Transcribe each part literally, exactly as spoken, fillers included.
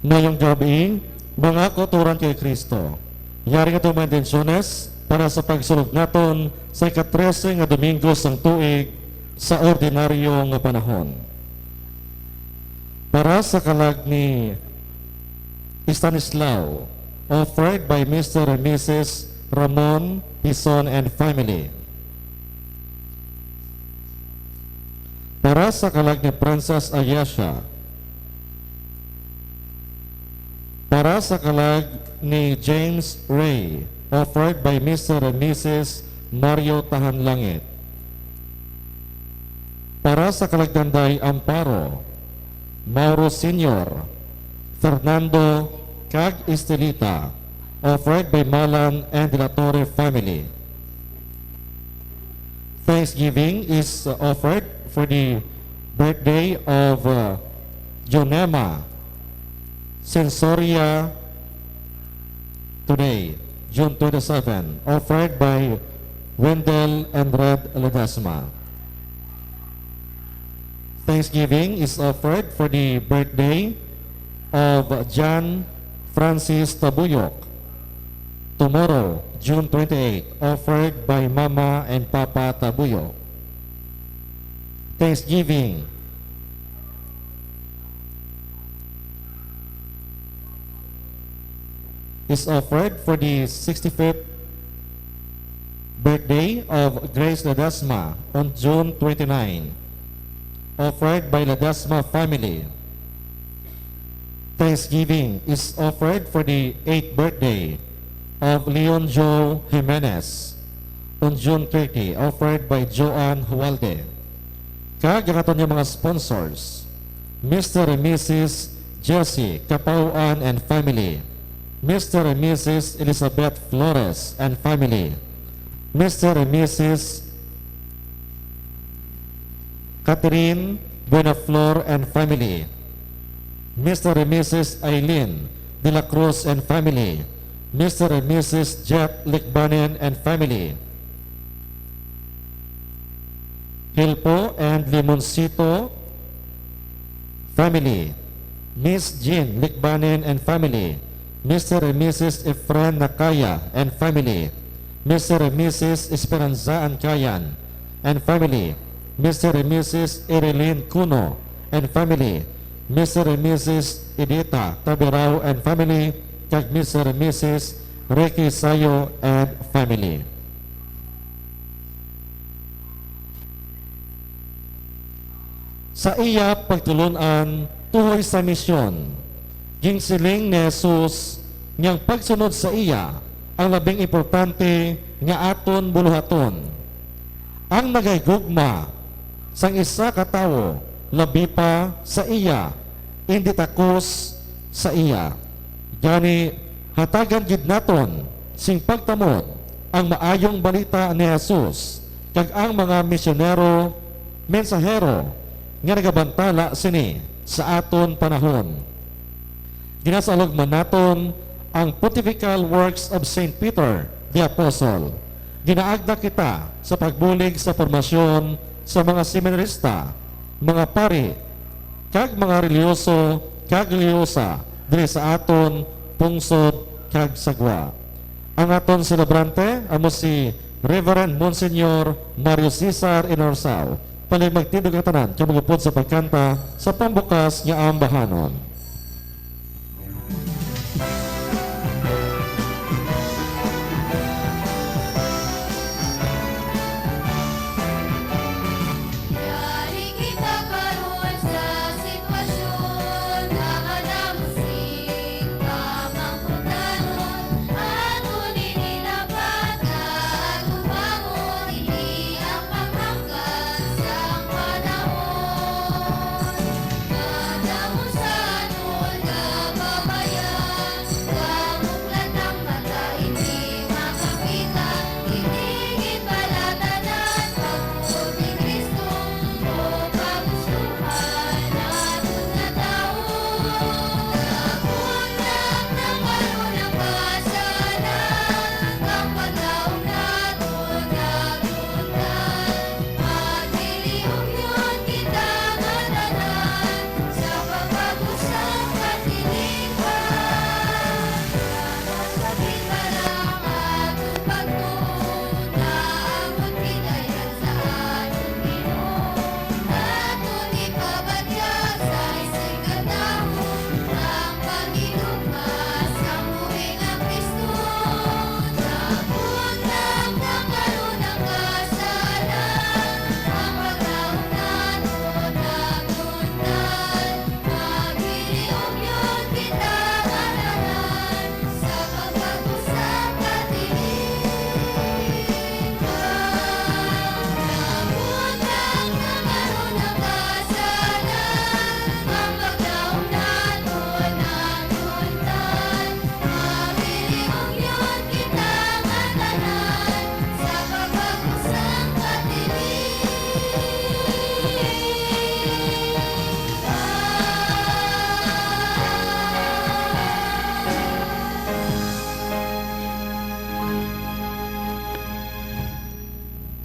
Mayong gab-i, mga kauturan kay Kristo. Yari nga mga intensyones para sa pagsulod naton sa ika-trese nga Domingo sang tuig sa ordinaryo nga panahon. Para sa kalag ni Estanislao, offered by Mister and Missus Ramon Pison and family. Para sa kalag ni Princess Ayesha. Para sa kalag ni James Ray, offered by Mister and Missus Mario Tahanlangit. Para sa kalag ni Nanday Amparo, Mauro Senior, Fernando, kag Estelita, offered by Malan and De La Torre family. Thanksgiving is, uh, offered for the birthday of, uh, Jonema Sensoria today, June twenty-seven, offered by Wendell and Red Ledesma. Thanksgiving is offered for the birthday of John Francis Tabuyok. Tomorrow, June twenty-eight, offered by Mama and Papa Tabuyok. Thanksgiving is offered for the sixty-fifth birthday of Grace Ledesma on June twenty-nine, offered by Ledesma family. Thanksgiving is offered for the eighth birthday of Leon Joe Jimenez on June thirty, offered by Joanne Hualde. Kag ang aton nga mga sponsors, Mister and Missus Jessie Capauan and family, Mister and Missus Elizabeth Flores and family, Mister and Missus Catherine Buenaflor and family, Mister and Missus Aileen De La Cruz and family, Mister and Missus Jet Licbanen and family, Hilpo and Limoncito family, Miss Jean Licbanen and family, Mister and Missus Efren Nakaya and family, Mister and Missus Esperanza Ancayan and family, Mister and Missus Erilyn Cuno and family, Mister and Missus Edita Tabirao and family, kag Mister and Missus Ricky Sayo and family. Sa iya pagtulon-an tuhoy sa misyon, ginsiling ni Jesus nga ang pagsunod sa iya ang labing importante nga aton buluhaton. Ang nagahigugma sang isa ka tawo labi pa sa iya, indi takos sa iya. Gani, hatagan gid naton sing pagtamod ang maayong balita ni Jesus kag ang mga misyonero, mensahero nga nagabantala sini sa aton panahon. Ginasaulog man naton ang Pontifical Works of Saint Peter the Apostle. Ginaagda kita sa pagbulig sa pormasyon sa mga seminarista, mga pari, kag mga relihiyoso kag relihiyosa diri sa aton pungsod kag sa gwa. Ang aton selebrante amo si Reverend Monsignor Mario Cesar Inarsao. Palihog magtindog ang tanan kag mag-upod sa pagkanta sa pambukas nga ambahanon. Yari kita karon sa sitwasyon nga madamo sing kamangkutanon. Aton ini dapat nga atubangon, ini ang panghangkan sang panahon. Madamo sa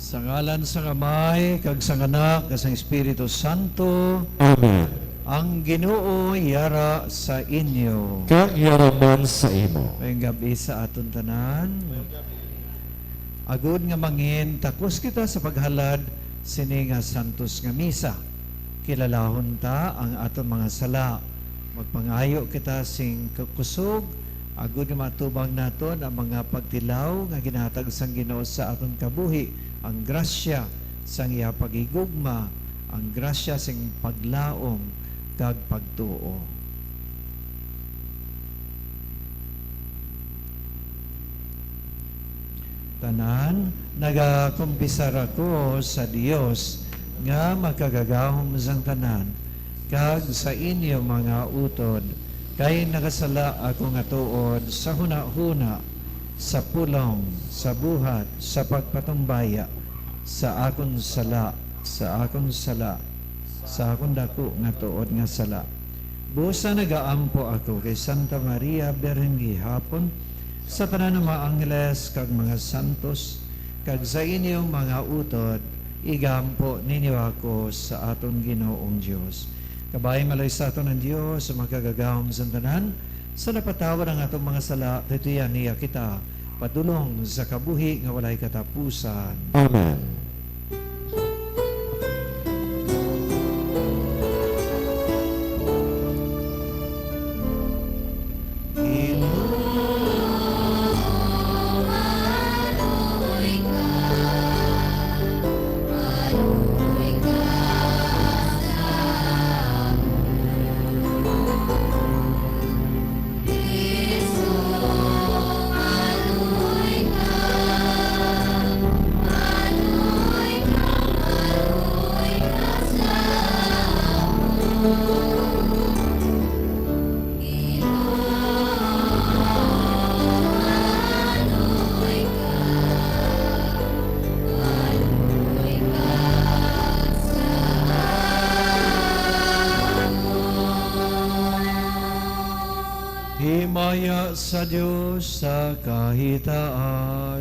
Sa ngalan sang Amay, kag sang Anak, kag sang Espiritu Santo. Amen. Ang Ginoo yara sa inyo. Kag yara man sa imo. Maayong gab-i sa aton tanan. Agod nga mangin, takos kita sa paghalad sini nga santos nga misa. Kilalahon ta ang aton mga sala. Magpangayo kita sing kusog, agod nga matubang naton ang mga pagtilaw nga ginahatag sang Ginoo sa aton kabuhi, ang grasya sang iya paghigugma, ang grasya sing paglaom kag pagtuo. Tanan, nagakumpisar ako sa Dios nga makagagahom sang tanan, kag sa inyo mga utod, kay nakasala ako nga tuod sa hunahuna, sa pulong, sa buhat, sa pagpatumbaya, sa akon sala, sa akon sala, sa akon daku nga tuod nga sala. Busa nagaampo ako kay Santa Maria Birhen gihapon, sa tanan nga mga angheles kag mga santos, kag sa inyo mga utod, igaampo ninyo ako sa aton Ginoong Dios. Kabay malay sa aton ang Dios, makagagahom sa tanan, sa napatawad ang atong mga sala, tituyan niya kita padulong sa kabuhi nga walay katapusan. Amen. Himaya sa Dios sa kahitaasan.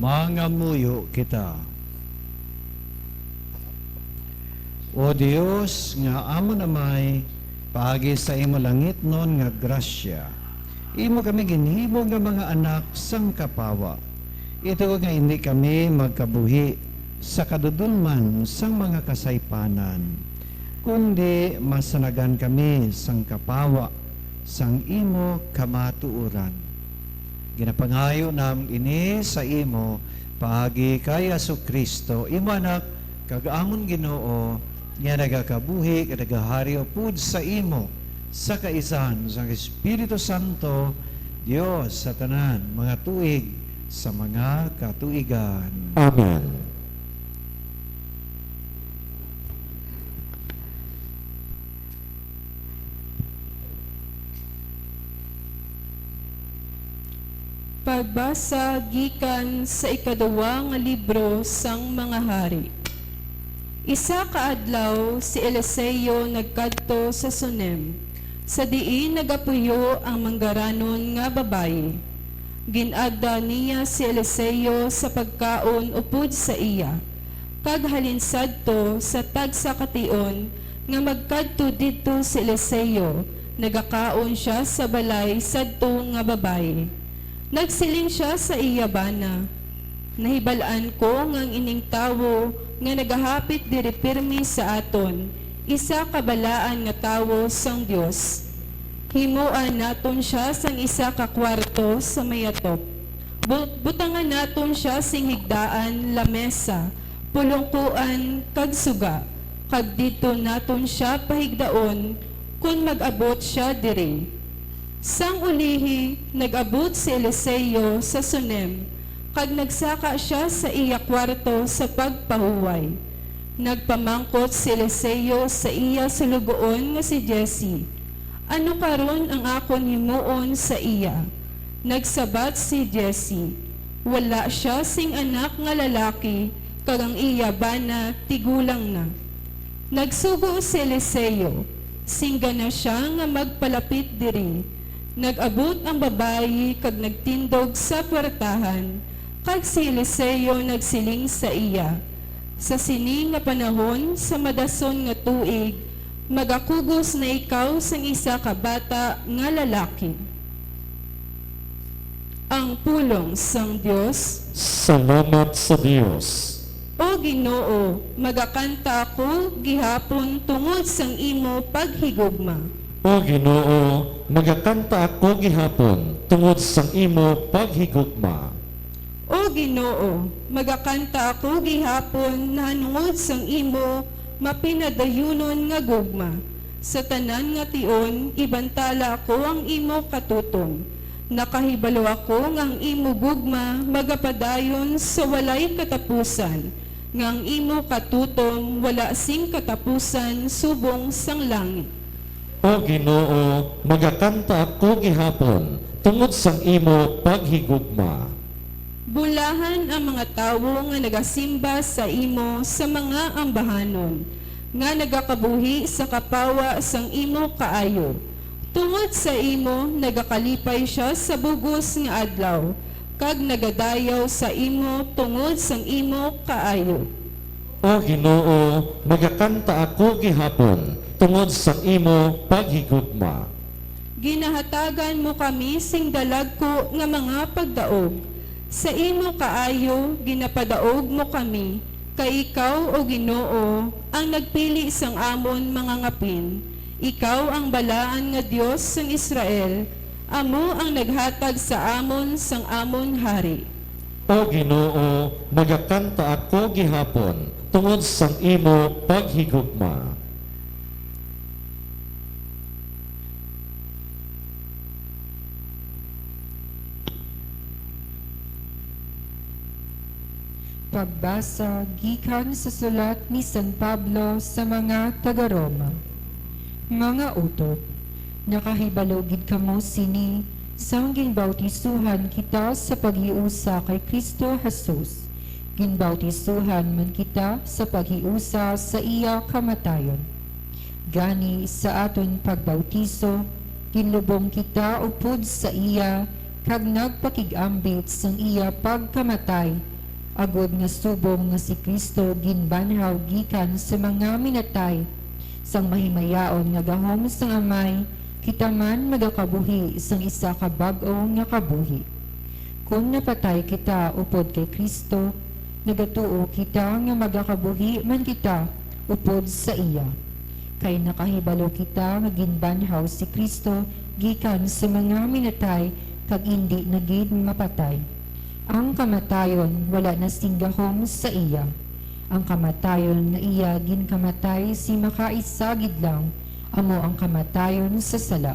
Mangamuyo kita. O Dios nga amon Amay, paagi sa imo langitnon nga grasya, imo kami ginhimo nga mga anak sang kapawa. Ito nga indi kami magkabuhi sa kadudolman sang mga kasaypanan, kundi masanagan kami sang kapawa sang imo kamatuoran. Ginapangayo namon ini sa imo paagi kay Jesu-Cristo, imo Anak, kag amon Ginoo, nga nagakabuhi kag nagahari upod sa imo sa kaisahan sang Espiritu Santo, Dios sa tanan mga tuig sa mga katuigan. Amen. Pagbasa gikan sa ikaduwa nga libro sang mga hari. Isa ka adlaw, si Eliseo nagkadto sa Sunem, sa diin nagapuyo ang manggaranon nga babayi. Gin-agda niya si Eliseo sa pagkaon upod sa iya, kag halin sadto sa tagsa ka tion nga magkadto didto si Eliseo, nagakaon sia sa balay sadto nga babayi. Nagsiling sia sa iya bana, "Nahibal-an ko nga ang ining tawo nga nagahapit diri pirme sa aton, isa ka balaan nga tawo sang Dios. Himoan naton sia sang isa ka kuwarto sa may atop. Bu-, butangan naton sia sing higdaan, lamesa, pulongkoan, kag suga, kag didto naton sia pahigdaon kon mag-abot sia diri." Sang ulihi, nag-abot si Eliseo sa Sunem, kag nagsaka sia sa iya kuwarto sa pagpahuway. Nagpamangkot si Eliseo sa iya suloguon nga si Jesse, "Ano karon ang akon himuon sa iya?" Nagsabat si Jesse, "Wala sia sing anak nga lalaki, kag ang iya bana tigulang na." Nagsugo si Eliseo, "Singgana sia nga magpalapit diri." Nag-abot ang babayi kag nagtindog sa puwertahan, kag si Eliseo nagsiling sa iya, "Sa sini nga panahon, sa madason nga tuig, magakugos na ikaw sang isa ka bata nga lalaki." Ang pulong sang Dios. Salamat sa Dios. O Ginoo, magakanta ako gihapon tungod sang imo paghigugma. O Ginoo, magakanta ako gihapon tungod sang imo paghigugma. O Ginoo, magakanta ako gihapon nahanungod sang imo mapinadayunon nga gugma. Sa tanan nga tion, ibantala ko ang imo katutom. Nakahibalo ako nga ang imo gugma magapadayon sa walay katapusan, nga ang imo katutom wala sing katapusan subong sang langit. O Ginoo, magakanta ako gihapon tungod sang imo paghigugma. Bulahan ang mga tawo nga nagasimba sa imo sa mga ambahanon, nga nagakabuhi sa kapawa sang imo kaayo. Tungod sa imo nagakalipay sia sa bug-os nga adlaw, kag nagadayaw sa imo tungod sang imo kaayo. O Ginoo, magakanta ako gihapon tungod sang imo paghigugma. Ginahatagan mo kami sing dalagku nga mga pagdaog. Sa imo kaayo ginapadaog mo kami, kay ikaw, O Ginoo, ang nagpili sang amon mga ngapin. Ikaw ang balaan nga Dios sang Israel, amo ang naghatag sa amon sang amon hari. O Ginoo, magakanta ako gihapon tungod sang imo paghigugma. Pagbasa gikan sa sulat ni San Pablo sa mga taga-Roma. Mga utod, nakahibalo gid kamo sini, sang ginbautisuhan kita sa paghiusa kay Cristo Jesus, ginbautisuhan man kita sa paghiusa sa iya kamatayon. Gani, sa aton pagbautiso, ginlubong kita upod sa iya, kag nagpakig-ambit sang iya pagkamatay, agod nga subong nga si Cristo ginbanhaw gikan sa mga minatay, sang mahimayaon nga gahom sang Amay kita man magakabuhi sang isa ka bag-o nga kabuhi. Kon napatay kita upod kay Cristo, nagatuo kita nga magakabuhi man kita upod sa iya. Kay nakahibalo kita nga ginbanhaw si Cristo gikan sa mga minatay, kag indi na gid mapatay. Ang kamatayon wala na sing gahom sa iya. Ang kamatayon nga iya ginkamatay si makaisa gid lang, amo ang kamatayon sa sala.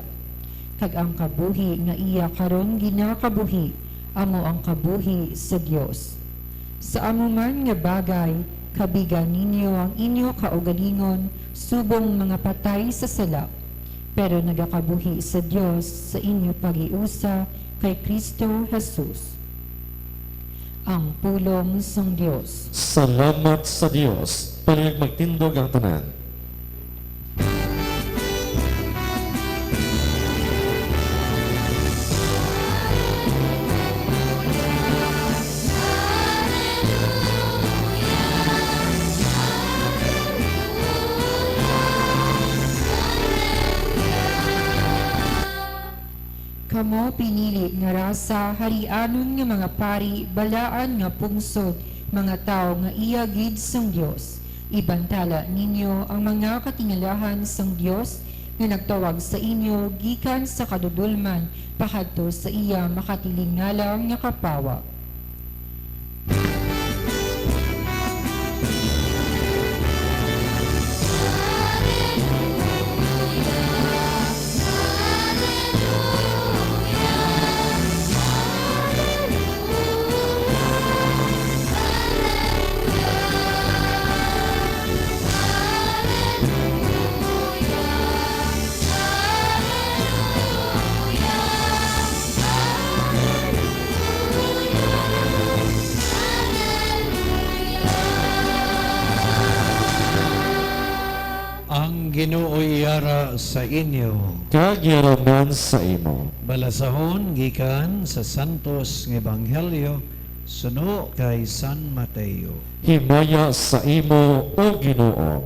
Kag ang kabuhi nga iya karon ginakabuhi, amo ang kabuhi sa Dios. Sa amo man nga bagay, kabiga ninyo ang inyo kaugalingon subong mga patay sa sala, pero nagakabuhi sa Dios sa inyo paghiusa kay Cristo Jesus. Ang pulong sang Dios. Salamat sa Dios. Palihog magtindog ang tanan. Kamo pinili nga rasa, harianon nga mga pari, balaan nga pungsod, mga tawo nga iya gid sang Dios. Ibantala ninyo ang mga katingalahan sang Dios nga nagtawag sa inyo gikan sa kadudolman pakadto sa iya makatilingala nga kapawa. Ang Ginoo iyara sa inyo. Kag iyara man sa imo. Balasahon gikan sa Santos nga Ebanghelyo suno kay San Mateo. Himaya sa imo, O Ginoo.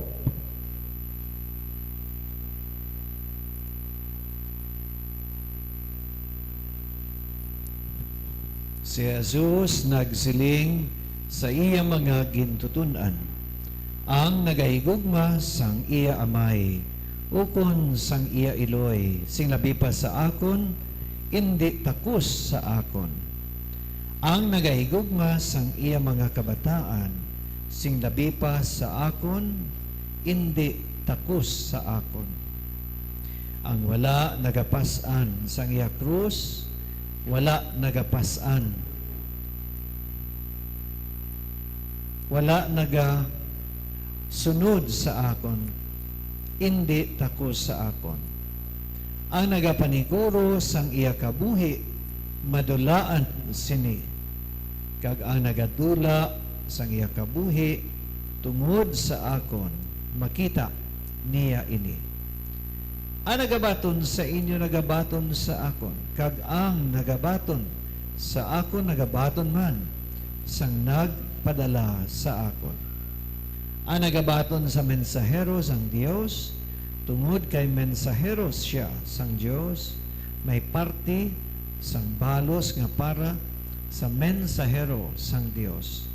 Si Jesus nagsiling sa iya mga gintuton-an, "Ang nagahigugma sang iya amay ukon sang iya iloy, sing labi pa sa akon, indi takos sa akon. Ang nagahigugma sang iya mga kabataan, sing labi pa sa akon, indi takos sa akon. Ang wala nagapas-an sang iya krus, wala nagapas-an. Wala nagasunod sa akon, indi takos sa akon. Ang nagapaniguro sang iya kabuhi, madulaan sini, kag ang nagadula sang iya kabuhi tungod sa akon, makita niya ini. Ang nagabaton sa inyo nagabaton sa akon, kag ang nagabaton sa akon nagabaton man sang nagpadala sa akon. Ang nagabaton sa mensahero sang Dios, tungod kay mensahero sia sang Dios, may parti sang balos nga para sa mensahero sang Dios.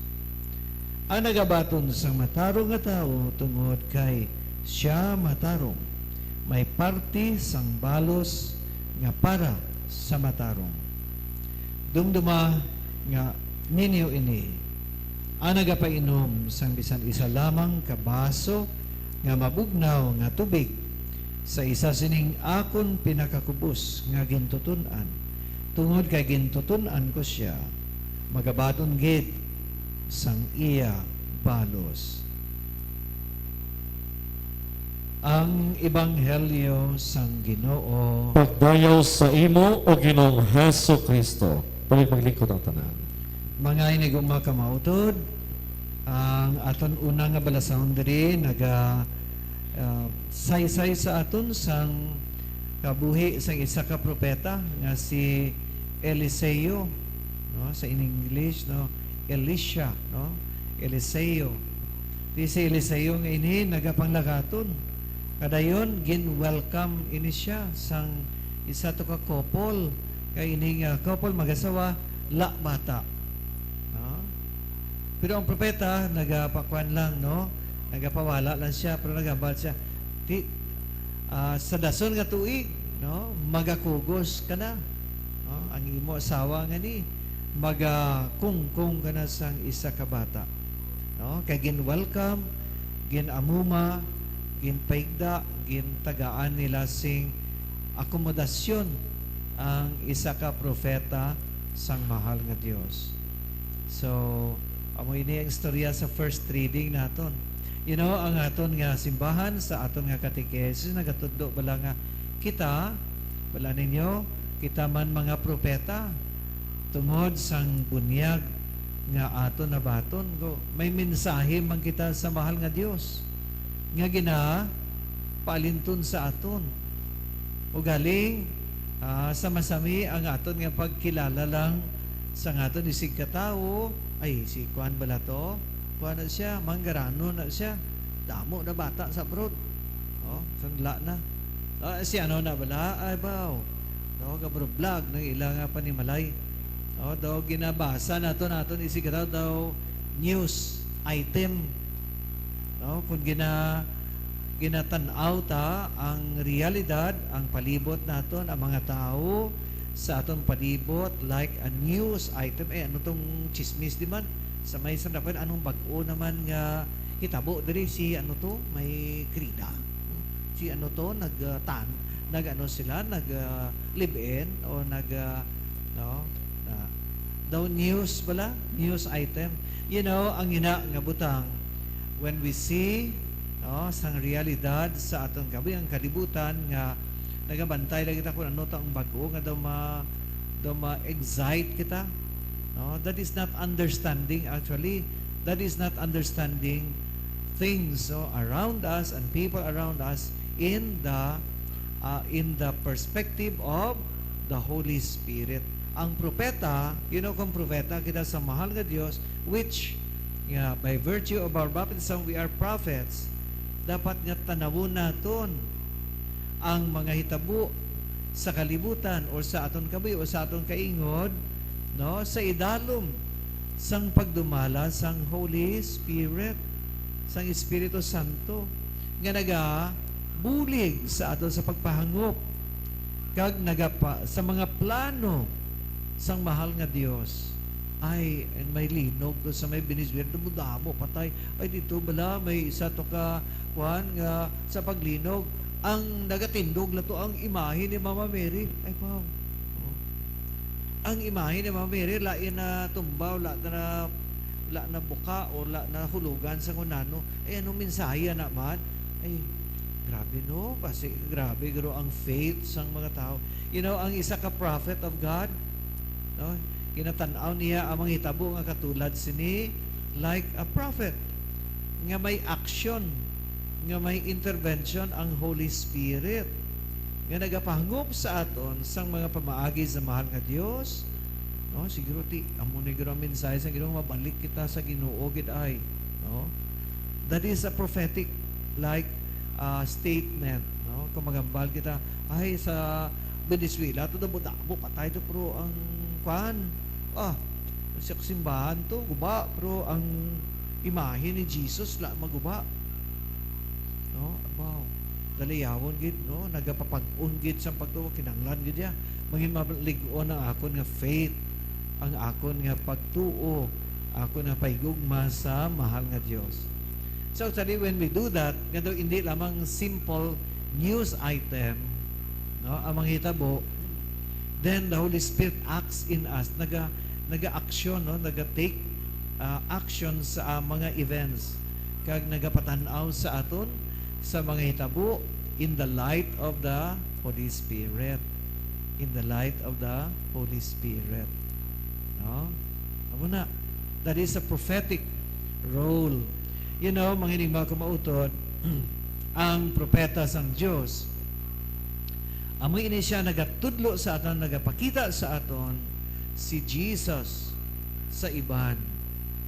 Ang nagabaton sang matarong nga tawo, tungod kay sia matarong, may parti sang balos nga para sa matarong. Dumduma nga ninyo ini, ang nagapainom sang bisan isa lamang ka baso nga mabugnaw nga tubig sa isa sining akon pinakakubos nga gintuton-an, tungod kay gintuton-an ko sia, magabaton gid sang iya balos." Ang Ebanghelyo sang Ginoo. Pagdayaw sa imo, O Ginoong Jesu-Cristo. Palihog maglingkod ang tanan. Mga hinigugma ka mautod, ang aton una nga balasahon diri naga, ah, saysay sa aton sang kabuhi sang isa ka propeta nga si Eliseo, no? Sa in English, no? Elisha, no? Eliseo. Di si Eliseo nga ini nagapanglakaton. Kadayon, gin-welcome ini siya sang isa to ka couple. Kay ini nga couple, mag-asawa, la bata. No? Pero ang propeta, nagapakuan lang, no? Nagapawala lang siya, pero nagambal siya, "Di, ah, sa dason nga tuig, no, magakugos ka na." No? Ang imo asawa nga ni, magakungkong ka na sang isa ka bata. No? Kay gin-welcome, gin-amuma, ginpaigda, gintagaan nila sing akomodasyon ang isa ka propeta sang mahal nga Dios. So, amo ini ang istorya sa first reading naton. You know, ang aton nga simbahan sa aton nga katekesis nagatudlo bala nga kita, bala ninyo, kita man mga propeta tungod sang bunyag nga aton nabaton. Go, may mensahe man kita sa mahal nga Dios nga ginapaalinton sa aton. Ugaling, ah, sa masami ang aton nga pagkilala lang sa aton isig ka tawo, ay, si kuan bala to, kuan na siya, manggaranon na siya. Damo na bata sa abroad. Oh, sanla na. Ah, si ano na bala? Ay, baw. No, gabro vlog ng ila nga panimalay. Oh, daw ginabasa nato naton isig ka tawo daw news item. No, kung gina ginatan-aw ta ang realidad, ang palibot naton, ang mga tawo sa aton palibot, like a news item, eh, ano tong chismis di man? Sa may sa dapat, anong bag-o naman nga hitabo diri si ano to, may krida. Si ano to, nag, ah, tan-, nag ano sila, nag, ah, live-in o nag, ah, no, na, daw news bala, news item. You know, ang ina nga butang, when we see, no, sang realidad sa aton kabuhi, ang kalibutan nga nagabantay lang kita kung ano ta ang bag-o nga daw ma-, daw ma-excite kita. No, that is not understanding actually. That is not understanding things, no, around us and people around us in the, uh, in the perspective of the Holy Spirit. Ang propeta, you know, kung propeta kita sa mahal nga Dios, which, nga by virtue of our baptism, we are prophets, dapat nga tanawon naton ang mga hitabo sa kalibutan or sa aton kabuhi o sa aton kaingod, no, sa idalom sang pagdumala sang Holy Spirit, sang Espiritu Santo, nga nagabulig sa aton sa pagpahangop kag nagapa-, sa mga plano sang mahal nga Dios. Ay, and may linog to sa may Venezuela, damo-damo, patay. Ay, dito bala, may isa to ka, kuan, nga sa paglinog. Ang nagatindog na to ang imahe ni Mama Mary. Ay, wow. Oh. Ang imahe ni Mama Mary, lain na tumba, wala na, wala na buka, o wala na hulugan sa ngunano. Ay, anong mensahe na man? Ay, grabe, no? Kasi grabe, garo ang faith sang mga tao. You know, ang isa ka prophet of God, no? Ginatan-aw niya ang mga hitabo nga katulad sini, like a prophet, nga may action, nga may intervention ang Holy Spirit, nga nagapahangop sa aton sang mga pamaagi sa mahal nga Dios, no? Siguro ti, amo ni guro ang mensahe sa Ginoo, mabalik kita sa Ginoo gid ay, no? That is a prophetic, like, uh, statement, no? Kung magambal kita, ay, sa Venezuela, to damo-damo, patay to, pero ang, kwan, ah, sa simbahan to, guba, pero ang imahe ni Jesus, la, maguba. No? Abaw, dalayawon gid, no? Nagapapag-on gid sa pagtuo, kinahanglan gid ya. Mangin malig-on ang akon nga faith, ang akon nga pagtuo, akon nga pahigugma sa mahal nga Dios. So, actually, when we do that, nga daw hindi lamang simple news item, no, ang mga hitabo, then the Holy Spirit acts in us. Naga-, naga-action, no? Naga-take, ah, action sa, ah, mga events. Kag nagapatan-aw sa aton sa mga hitabo in the light of the Holy Spirit. In the light of the Holy Spirit. No? Amo na. That is a prophetic role. You know, mga ining mga kumautod, ang propeta sang Dios, amo ini siya nagatudlo sa aton, nagapakita sa aton si Jesus sa iban,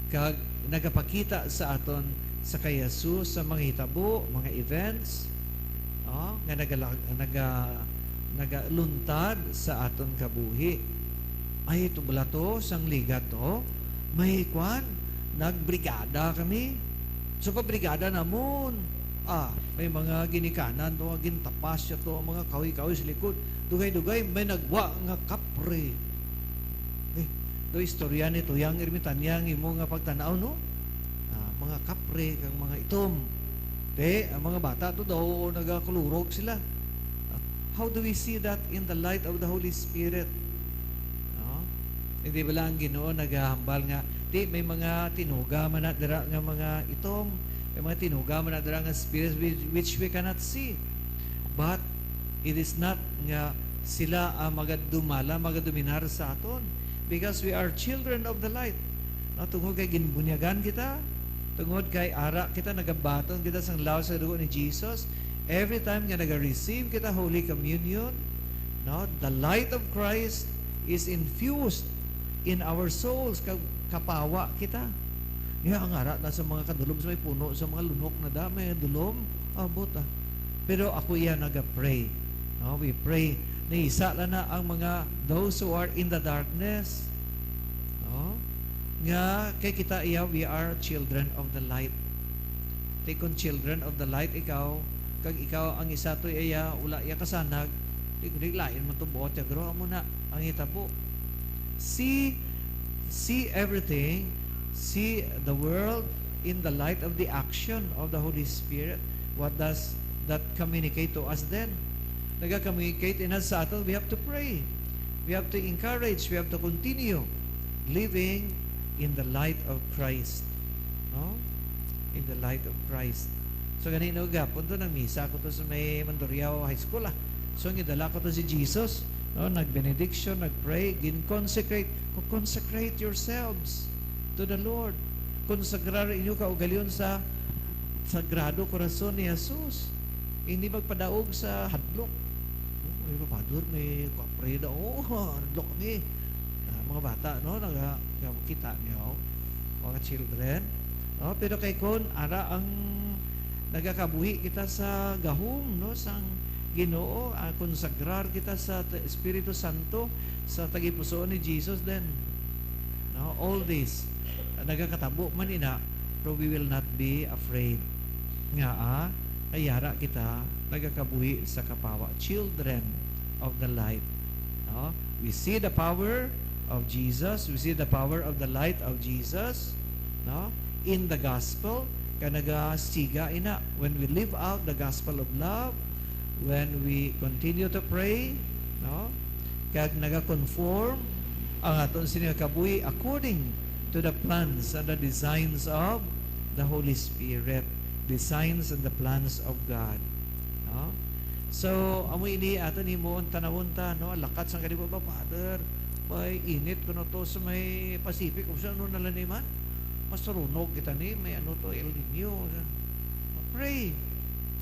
kag nagapakita sa aton sa kay Jesus sa mga hitabo, mga events, oh, nga nagala-, naga-, nagaluntad sa aton kabuhi. Ay, ito bala to, sang ligat to. May kwan, nagbrigada kami. So, pabrigada namon, ah, may mga ginikanan to, gintapas siya to, mga kahoy-kahoy sa likod. Dugay-dugay, may nagwa nga kapre. Eh, do istorya ni Tuyang Ermitanya ang imo nga pagtan-aw, no? Ah, mga kapre kag mga itom. Te, ang mga bata to daw, nagakulurog sila. Ah, how do we see that in the light of the Holy Spirit? No? Hindi bala ang Ginoo nagahambal nga, "Ti, may mga tinuga man na dira nga mga itom, may mga tinuga man na dira nga spirits which, which we cannot see." But it is not nga sila ang magadumala, magadominar sa aton, because we are children of the light. No, tungod kay ginbunyagan kita, tungod kay ara kita, nagabaton kita sang lawas sa dugo ni Jesus, every time nga naga-receive kita Holy Communion, no, the light of Christ is infused in our souls, kag kapawa kita. Niya ang ara na sa mga kadulom, sa may puno, sa mga lunok na da, may dulom, abot, ah. Pero ako iya naga-pray. No, we pray. Naisa lang na ang mga, those who are in the darkness. No? Nga, kay kita iya, we are children of the light. Ti kon children of the light ikaw, kag ikaw ang isa to iya, wala iya kasanag, di, di lain man to buot ya, gro, amo na ang hitabo. See, see everything, see the world in the light of the action of the Holy Spirit. What does that communicate to us then? Naga-communicate ina sa aton, we have to pray. We have to encourage, we have to continue living in the light of Christ. No? In the light of Christ. So, gani, no, gapon to, nagmisa ko to sa may Mandurriao High School, ah. So, ang gidala ko to si Jesus, no, nag-benediction, nag-pray, gin-consecrate. Ko, consecrate yourselves to the Lord. Konsagrar inyo kaugalingon sa Sagrado Corazon ni Jesus. Hindi magpadaog sa hadlok. Ay, Father, may kapre daw. Oo, hadlok ni. Ah, mga bata, no? Naga-, kita niyo, mga children. No? Pero kay kon ara ang nagakabuhi kita sa gahom, no, sang Ginoo, ah, konsagrar kita sa t-, Espiritu Santo, sa tagipusoon ni Jesus, then, no, all this, ah, nagakatabo man ina, pero we will not be afraid. Nga, ah, kay ara kita nagakabuhi sa kapawa, children of the light. No? We see the power of Jesus. We see the power of the light of Jesus, no? In the gospel, kag nagasiga ina. When we live out the gospel of love, when we continue to pray, no? Kag nagakonform ang aton sini nga kabuhi according to the plans and the designs of the Holy Spirit, designs and the plans of God. No? So, amo ini aton himuon, tanawon ta, no? Lakat sang kalibutan, Father, may init kuno to sa may Pacific. Kung sa ano na lang ni man, mas runog kita ni, may ano to, El Nino. Pray.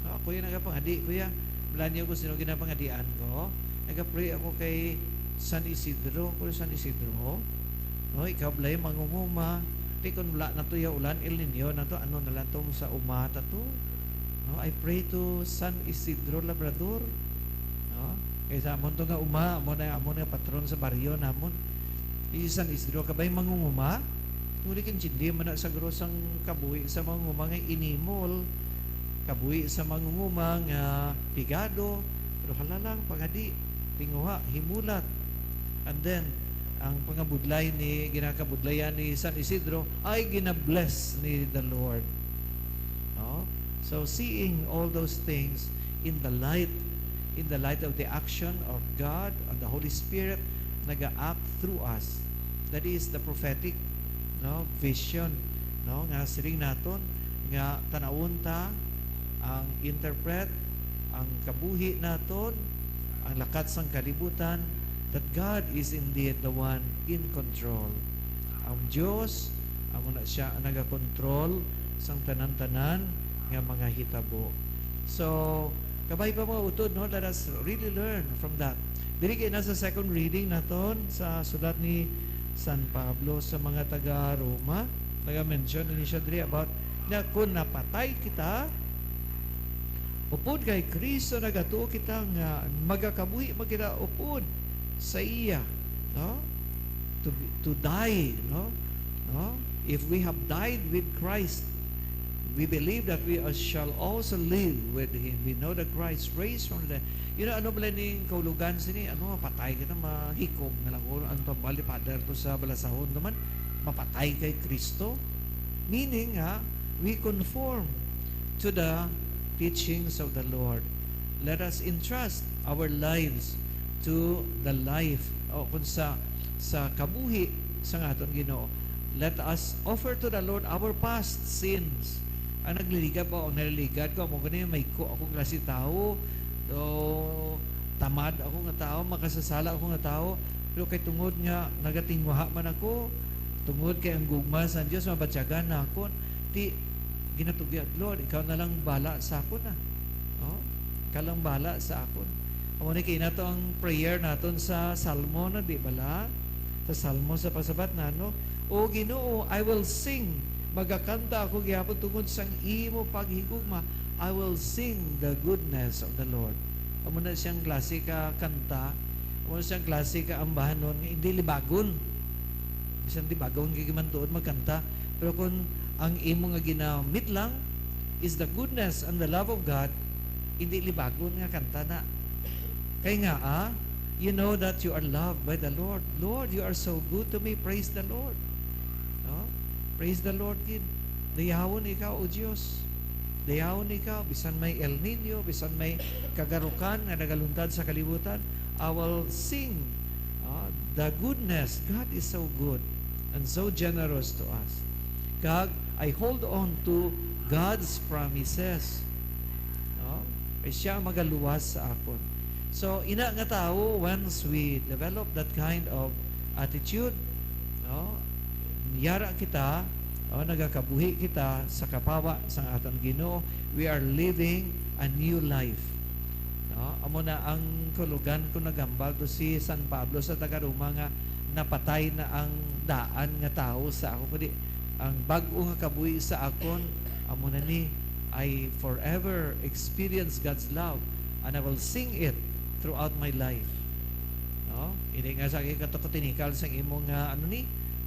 So, ako yung nagapangadi, kuya. Wala niyo kung sino ginapangadian ko. Nagapray ako kay San Isidro. Kuya San Isidro, no, ikaw balay mangunguma. Ti kun wala na to ya ulan, El Nino na to, ano na lang to, sa uma ta to. No, I pray to San Isidro Labrador. No? Kay sa amon to nga uma, amo na amon nga patron sa baryo namon. Di si San Isidro kabay mangunguma. Nuli kintindi man na sa gro sang kabuhi sa mangunguma nga inimol. Kabuhi sa mangunguma nga pigado. Pero hala lang, pangadi, tinguha, himulat. And then, ang pangabudlay ni, ginakabudlayan ni San Isidro ay ginabless ni the Lord. No? So, seeing all those things in the light, in the light of the action of God and the Holy Spirit, naga-act through us. That is the prophetic, no, vision, no, nga siling naton nga tanawon ta ang interpret, ang kabuhi naton, ang lakat sang kalibutan, that God is indeed the one in control. Ang Dios, amo na siya ang nagakontrol sang tanan-tanan nga mga hitabo. So, kabay pa, mga utod, no? Let us really learn from that. Diri kay na sa second reading naton sa sulat ni San Pablo sa mga taga Roma, naga-mention ini siya diri about na kung napatay kita upod kay Cristo, nagatuo kita nga magakabuhi man kita upod sa iya, no? To be, to die, no? No? If we have died with Christ, we believe that we shall also live with Him. We know that Christ raised from the dead. You know, ano bala ning kahulogan sini? Ano, patay ka na, mahikom na lang. Or ang tambal ni Father to sa balasahon naman, mapatay kay Kristo. Meaning, ha, we conform to the teachings of the Lord. Let us entrust our lives to the life, o kung sa, sa kabuhi sa aton Ginoo. Let us offer to the Lord our past sins. Ang nagliligad ba, ang naliligad ko, amo gani, may ko akong klase tawo, o tamad ako nga tawo, makasasala ako nga tawo, pero kay tungod nga nagatinguha man ako, tungod kay ang gugma sa Dios mabatyagan na ako, ti ginatugyan, "Lord, ikaw na lang bala sa akon, ah. Oh, ikaw lang bala sa akon." Amo ni kay nato ang prayer naton sa Salmo, na, di bala? Sa Salmo sa pagsabat na, no? "O Ginoo, I will sing. Magakanta ako gihapon tungod sang imo paghigugma. I will sing the goodness of the Lord." Amo na siyang klase ka kanta, amo na siyang klase ka ambahanon nga hindi libagon. Bisan libagon kay man tuod magkanta, pero kung ang imo nga ginamit lang is the goodness and the love of God, hindi libagon nga kanta na. Kay nga, ah, you know that you are loved by the Lord. "Lord, you are so good to me." Praise the Lord. No? Praise the Lord, gid. Dayawon ikaw, O Dios. Dayawon ikaw, bisan may El Nino, bisan may kagarukan nga nagaluntad sa kalibutan, I will sing, ah, the goodness. God is so good and so generous to us. Kag I hold on to God's promises. No? Kay siya magaluwas sa akon. So, ina nga tawo, once we develop that kind of attitude, no, yara kita, o nagakabuhi kita sa kapawa sang aton Ginoo. We are living a new life. No? Amo na ang kahulogan ko naghambal to si San Pablo sa taga-Roma nga napatay na ang daan nga tawo sa ako, kundi ang bag-o nga kabuhi sa akon, amo na ni, I forever experience God's love, and I will sing it throughout my life. No? Ini nga sa katukotinikal sang imong, ah, ano ni,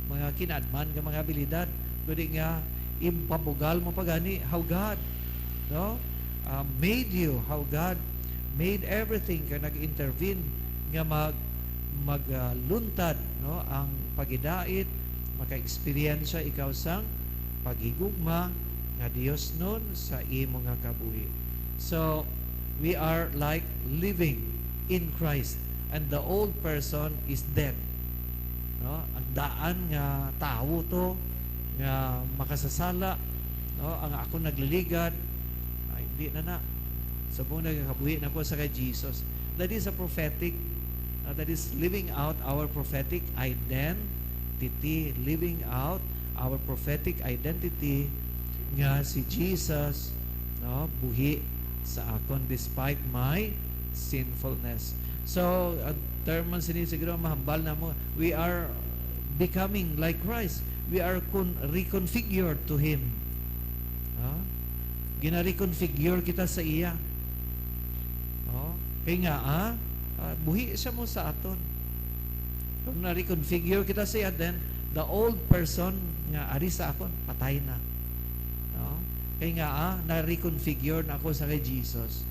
mga kinadman nga mga abilidad, kundi nga impabugal mo pa gani how God, no? Ah, made you, how God made everything, kag nag-intervene nga mag, mag, ah, luntad, no, ang paghidait, maka-eksperyensya ikaw sang paghigugma nga diosnon sa imo nga kabuhi. So, we are like living in Christ, and the old person is dead. No? Ang daan nga tawo to, nga makasasala, no? Ang ako nagliligad, ay, hindi na na. Subong nagakabuhi na ko sa kay Jesus. That is a prophetic, uh, that is living out our prophetic identity, living out our prophetic identity nga si Jesus, no, buhi sa akon despite my sinfulness. So, ang term man sini siguro mahambal na mo, we are becoming like Christ. We are con-, reconfigured to Him. No? Gina-reconfigure kita sa iya. No? Kay nga, ah, ah, buhi siya mo sa aton. Kung na-reconfigure kita sa iya, then the old person nga ari sa akon, patay na. No? Kay nga, ah, na-reconfigure na ako sa kay Jesus.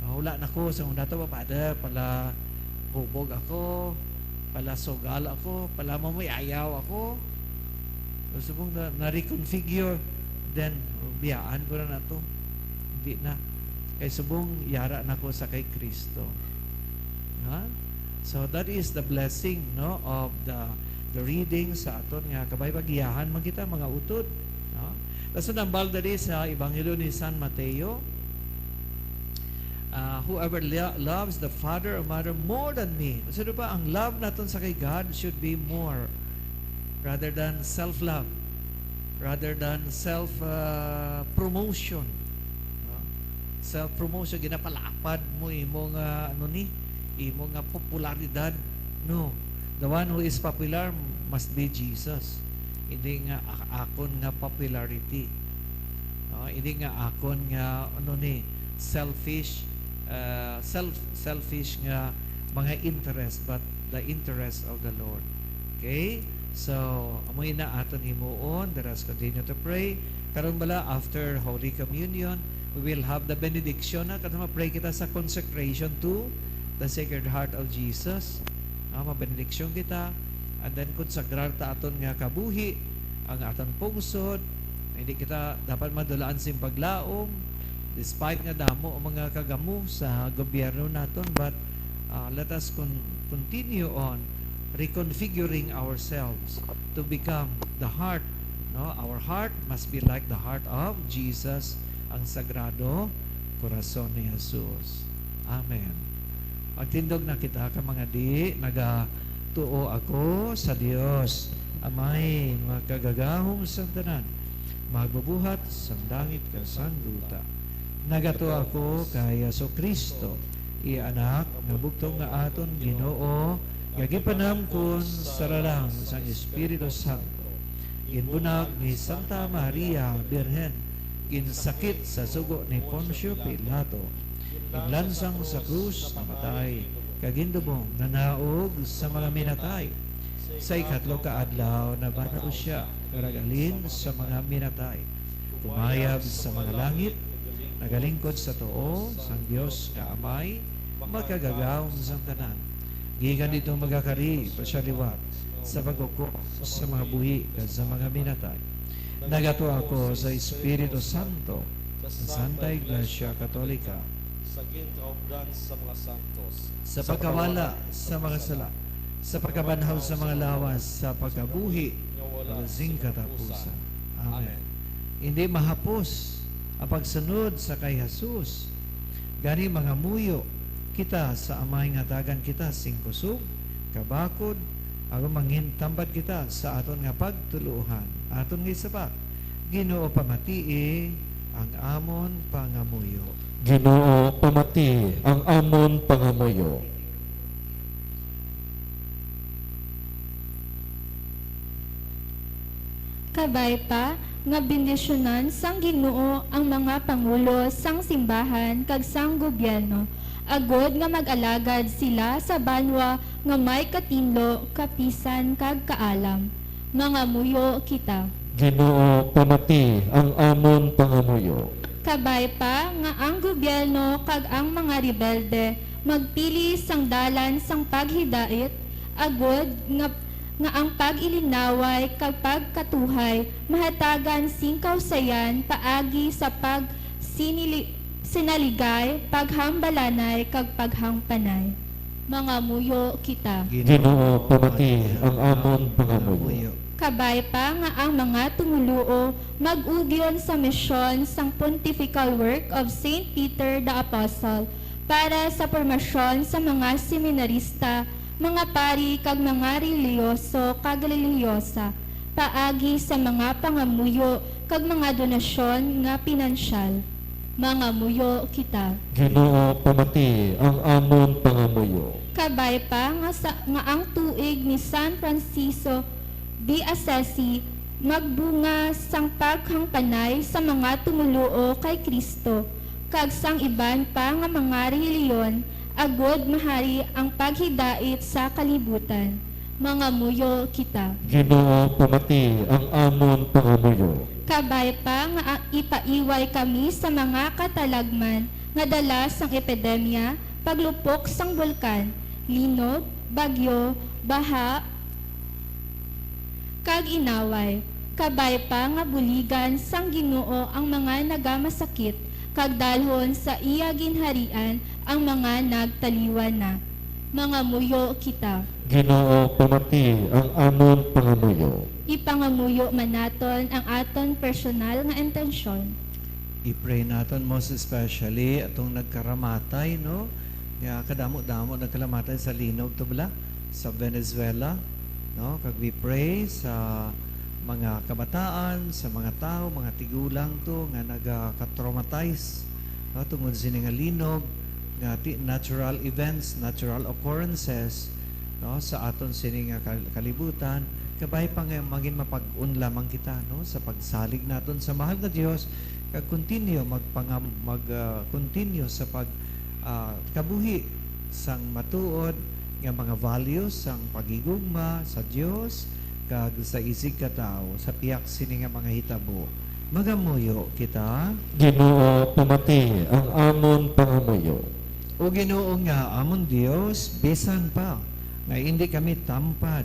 No? Wala na ko sa una to, Father, pala hubog ako, pala sugal ako, pala mamuyayaw ako. Subong na, na-reconfigure, then biyaan ko na na to. Hindi na. Kay subong yara na ko sa kay Kristo. Ha? So that is the blessing, no, of the, the reading sa aton nga kabay, pagiyahan man kita, mga utod, no? Dason ang hambal diri sa Ebanghelyo ni San Mateo, ah, "Whoever lo-, loves the father or mother more than me." So, di ba, ang love naton sa kay God should be more rather than self-love, rather than self, ah, promotion. No? Self-promotion, ginapalapad mo imo nga, ano ni, imo nga popularidad, no? The one who is popular must be Jesus. Hindi nga a-, akon nga popularity. Ah, hindi nga akon nga, ano ni, selfish, ah, self-, selfish nga mga interest, but the interest of the Lord. Okay? So, amoy na aton himuon. Let us continue to pray. Karon bala, after Holy Communion, we will have the benediction, ha? Karon ma-pray kita sa consecration to the Sacred Heart of Jesus. Ah, mabenediksyon kita. And then, consagrar ta aton nga kabuhi, ang aton pungsod. Hindi kita dapat madulaan sing paglaom, despite nga damo ang mga kagamo sa gobyerno naton, but, ah, let us con-, continue on reconfiguring ourselves to become the heart, no? Our heart must be like the heart of Jesus, ang Sagrado Corazon ni Jesus. Amen. Magtindog na kita, ka mga di, nagatuo ako sa Dios, Amay makagagahom sang tanan, magbubuhat sang langit kag sang duta. Nagatuo ako kay Jesu-Cristo, iya Anak nga bugtong nga aton Ginoo, nga ginpanamkon sa lalang sang Espiritu Santo, ginbunag ni Santa Maria Birhen, ginsakit sa sugo ni Poncio Pilato, ginlansang sa krus, namatay, kag gindubong, nanaog sa mga minatay. Sa ikatlo ka adlaw, nabanhaw sia, nga naghalin sa mga minatay. Kumayab sa mga langit, nagalingkod sa tuo sang Dios nga Amay, makagagahom sang tanan. Gikan didto magakari pa sia liwat sa paghukom sa mga buhi kag sa mga minatay. Nagatuo ako sa Espiritu Santo, sa Santa Iglesia Katolika, sa ginkaupdan sa mga santos, sa pagkawala sa mga sala, sa pagkabanhaw sa mga lawas, sa pagkabuhi nga wala sing katapusan. Amen. Hindi mahapos ang pagsunod sa kay Jesus. Gani, mangamuyo kita sa Amay nga hatagan kita sing kusog, kabakod, aron mangin tambad kita sa aton nga pagtuluohan. Aton nga isabat, Ginoo, pamatii ang amon pangamuyo. Ginoo, pamatii ang amon pangamuyo. Kabay pa nga bendisyonan sang Ginoo ang mga pangulo sang simbahan kag sang gobyerno, agod nga mag-alagad sila sa banwa nga may katinlo, kapisan, kag kaalam. Mangamuyo kita. Ginoo, pamati ang amon pangamuyo. Kabay pa nga ang gobyerno kag ang mga rebelde magpili sang dalan sang paghidait, agod nga, nga ang pag-ilinaway kag pagkatuhay mahatagan sing kausayan paagi sa pagsinili-, sinaligay, paghambalanay, kag paghangpanay. Mangamuyo kita. Ginoo, pamati ang amon pangamuyo. Kabay pa nga ang mga tumoluo mag-ugyon sa misyon sang Pontifical Work of Saint Peter the Apostle para sa pormasyon sa mga seminarista, mga pari, kag mga relihiyoso kag relihiyosa, paagi sa mga pangamuyo kag mga donasyon nga pinansyal. Mangamuyo kita. Ginoo, pamati ang amon pangamuyo. Kabay pa nga sa, nga ang tuig ni San Francisco de Assisi magbunga sang paghangpanay sa mga tumoluo kay Cristo kag sang iban pa nga mga relihiyon, agud mahari ang paghidait sa kalibutan. Mangamuyo kita. Ginoo, pamati ang amon pangamuyo. Kabay pa nga a-, ipaiway kami sa mga katalagman nga dala sang epidemya, paglupok sang bulkan, linog, bagyo, baha, kag inaway. Kabay pa nga buligan sang Ginoo ang mga nagamasakit, kag dalhon sa iya ginharian ang mga nagtaliwan na. Mangamuyo kita. Ginoo, pamati ang amon pangamuyo. Ipangamuyo man naton ang aton personal nga intensyon. I-pray naton most especially atong nagkaramatay, no? Nga kadamo-damo nagkaramatay sa linog to bala sa Venezuela, no? Kag we pray sa mga kabataan, sa mga tawo, mga tigulang to nga nagaka-traumatize, no, tungod sini nga linog, nga ti-, natural events, natural occurrences, no, sa aton sini nga kal-, kalibutan, kabay pa nga mangin mapag-on lamang kita, no, sa pagsalig naton sa mahal nga Dios, kag continue magpangam-, mag, ah, continue sa pag, ah, kabuhi sang matuod nga mga values sang paghigugma sa Dios kag sa isigkatawo sa pihak sini nga mga hitabo. Magamuyo kita. Ginoo, pamati ang amon pangamuyo. O Ginoo nga amon Dios, bisan pa nga indi kami tampad,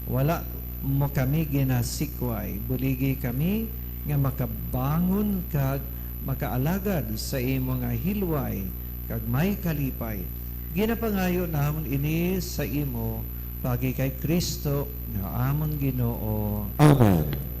wala mo kami ginasikway. Buligi kami nga makabangon kag makaalagad sa imo nga hilway kag may kalipay. Ginapangayo namon ini sa imo paagi kay Cristo nga amon Ginoo. Amen.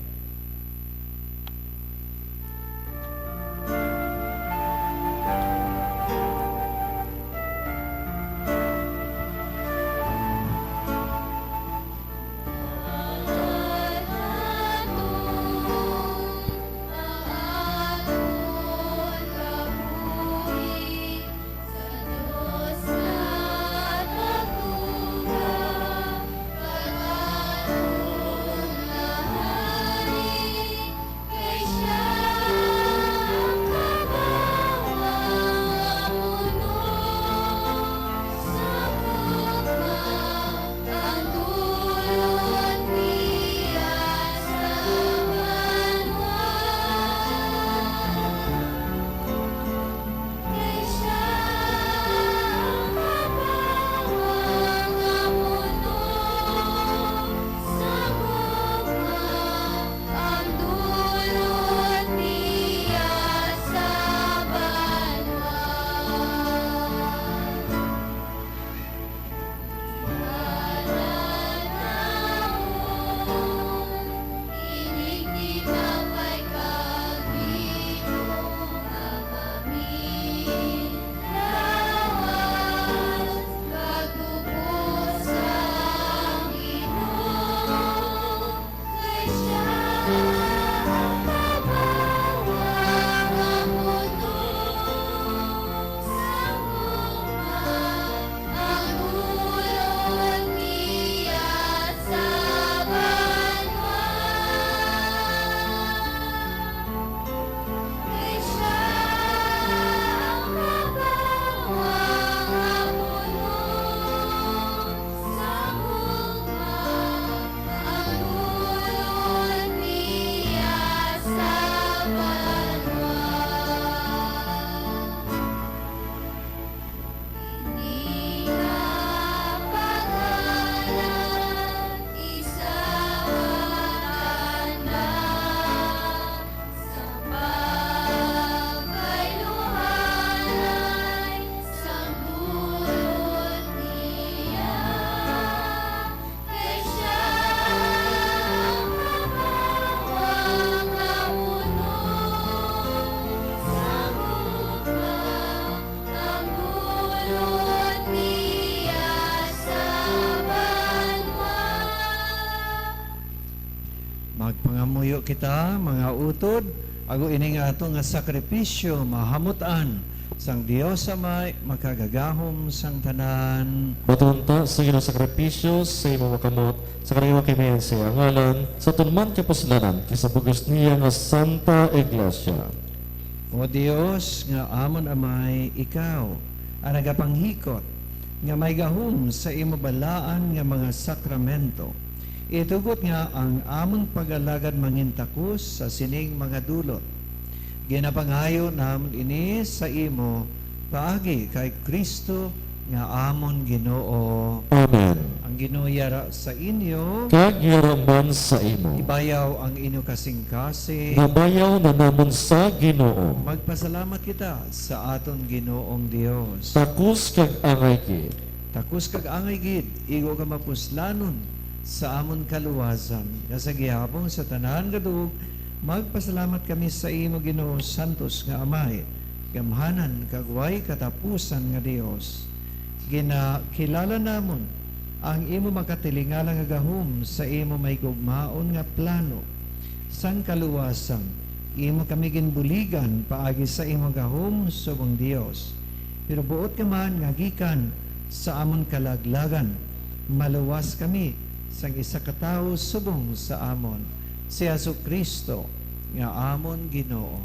Magpangamuyo kita, mga utod, ago ini nga ato nga sakripisyo mahamut-an sang Dios Amay makagagahom sang tanan. Baton ta sa ginasakripisyo sa imo makamot, sa kaliwa kay Mayan sa iya ngalan, sa aton man kapuslanan, kay sa bug-os niya nga Santa Iglesia. O Dios nga amon Amay, ikaw ang nagapanghikot nga may gahom sa imo balaan nga mga sakramento. Itugot nga ang amon pag-alagad mangintakos sa sining mga dulot. Ginapangayo namon ini sa imo paagi kay Cristo nga amon Ginoo. Amen. Ang Ginoo yara sa inyo. Kag yara man sa imo. Ibayaw ang inyo kasingkasing. Nabayaw na namon sa Ginoo. Magpasalamat kita sa aton Ginoong Dios. Takos kag angay gid. Takos kag angay gid, igo ka mapuslanon sa amon kaluwasan, nga sa gihapon sa tanan nga duog, magpasalamat kami sa imo, Ginoo, santos nga Amay, gamhanan kag way katapusan nga Dios. Ginakilala namon ang imo makatilingala nga gahom sa imo mahigugmaon nga plano sang kaluwasan. Imo kami ginbuligan paagi sa imo gahom subong Dios. Pero buot ka man nga gikan sa amon kalaglagan, maluwas kami sang isa ka tawo subong sa amon, si Jesu-Cristo nga amon Ginoo.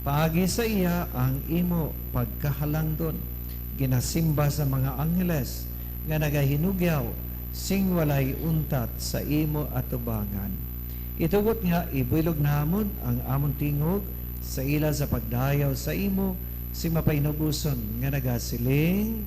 Paagi sa iya ang imo pagkahalangdon ginasimba sa mga angheles nga nagahinugyaw sing walay untat sa imo atubangan. Itugot nga ibuylog namon ang amon tingog sa ila sa pagdayaw sa imo sing mapainuboson nga nagasiling: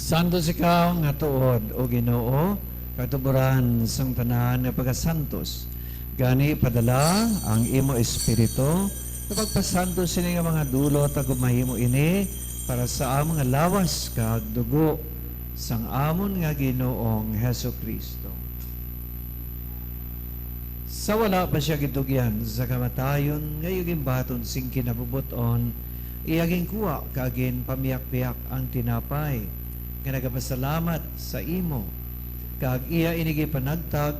Santos ikaw nga tuod, O Ginoo, kag tuboran sang tanan nga pagasantos. Gani, padala ang imo Espiritu nga pagpasantos sini nga mga dulot, agud mahimo ini para sa amon nga lawas kag dugo sang amon nga Ginoong Jesu-Cristo. Sa wala pa sia gitugyan sa kamatayon nga iya ginbaton sing kinabubot-on, iya ginkuha kag ginpamiyakpiyak ang tinapay nga nagapasalamat sa imo, kag iya ini gipanagtag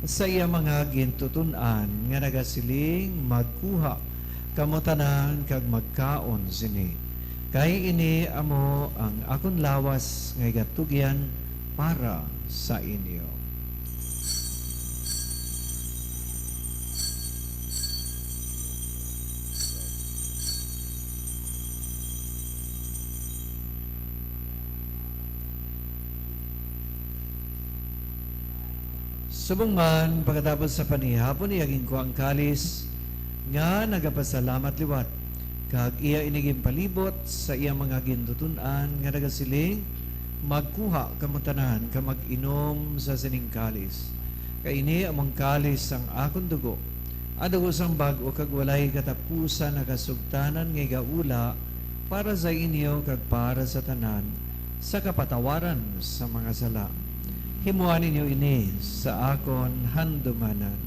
sa iya mga gintuton-an nga nagasiling, "Magkuha kamo tanan kag magkaon sini, kay ini amo ang akon lawas nga igatugyan para sa inyo." Subong man, pagkatapos sa panihapon, iya ginkuha ang kalis nga nagapasalamat liwat, kag iya ini ginpalibot sa iya mga gintuton-an nga nagasiling, "Magkuha kamo tanan kag mag-inom sa sining kalis, kay ini amo ang kalis sang akon dugo, ang dugo sang bag-o kag walay katapusan nga kasugtanan nga igaula para sa inyo kag para sa tanan sa kapatawaran sa mga sala. Himoa ninyo ini sa akon handumanan."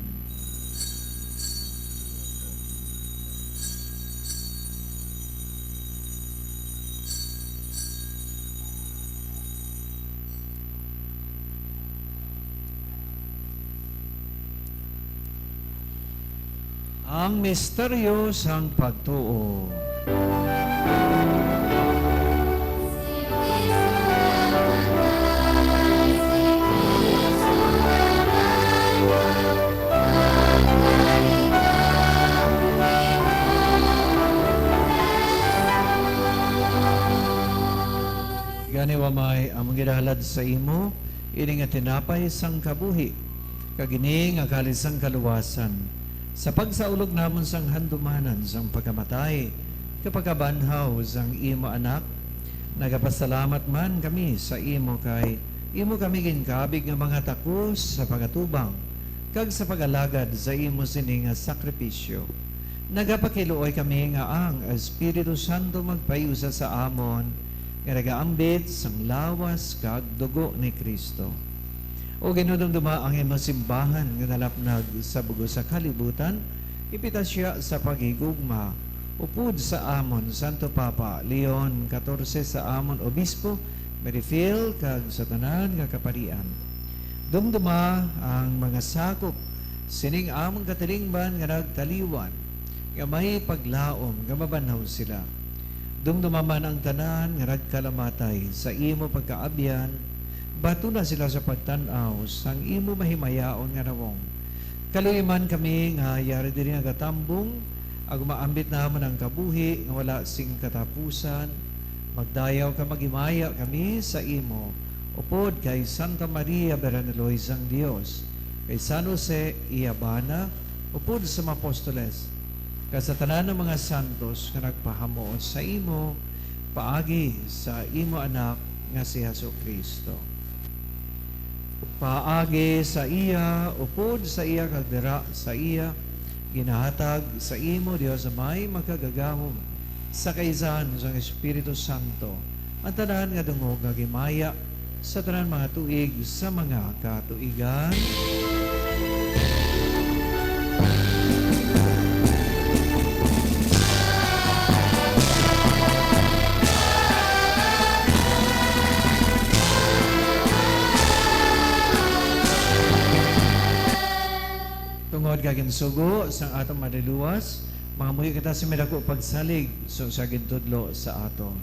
Ang misteryo sang pagtuo. Gani, O Amay, amon ginahalad sa imo ini nga tinapay sang kabuhi, kag ini nga kalis sang kaluwasan, sa pagsaulog namon sang handumanan sang pagkamatay kag pagkabanhaw sang imo Anak. Nagapasalamat man kami sa imo, kay imo kami ginkabig nga mga takos sa pag-atubang kag sa pag-alagad sa imo sini nga sakripisyo. Nagapakiluoy kami nga ang Espiritu Santo magpahiusa sa amon nga nagaambit sang lawas kag dugo ni Cristo. O Ginoo, dumduma ang imong simbahan nga nalapnag sa bug-os sa kalibutan. Ipita sia sa paghigugma upod sa amon Santo Papa Leon katorse, sa amon Obispo Merifil, kag sa tanan nga kaparian. Dumduma ang mga sakop sining amon katilingban nga nagtaliwan, nga may paglaom nga mabanhaw sila. Dumduma man ang tanan nga nagkalamatay sa imo pagkaabyan, batuna sila sa pagtan-aw sang imo mahimayaon nga nawong. Kaluy man kami nga yari diri nagatambong, ag maambit namon ang kabuhi nga wala sing katapusan. Magdayaw ka, maghimaya kami sa imo, upod kay Santa Maria, Birhen ni Loy sang Dios, kay San Jose, iya bana, upod sa mga apostoles, kag sa tanan nga mga santos nga nagpahamuot sa imo paagi sa imo Anak nga si Jesu-Cristo. Paagi sa iya, upod sa iya, kag dira sa iya, ginahatag sa imo, Dios Amay makagagahom, sa kaisahan sang Espiritu Santo, ang tanan nga dungog nga himaya sa tanan mga tuig sa mga katuigan. Tungod kay ginsugo sang aton Manlulowas, mangamuyo kita sa madako pagsalig sa siya gintudlo sa aton.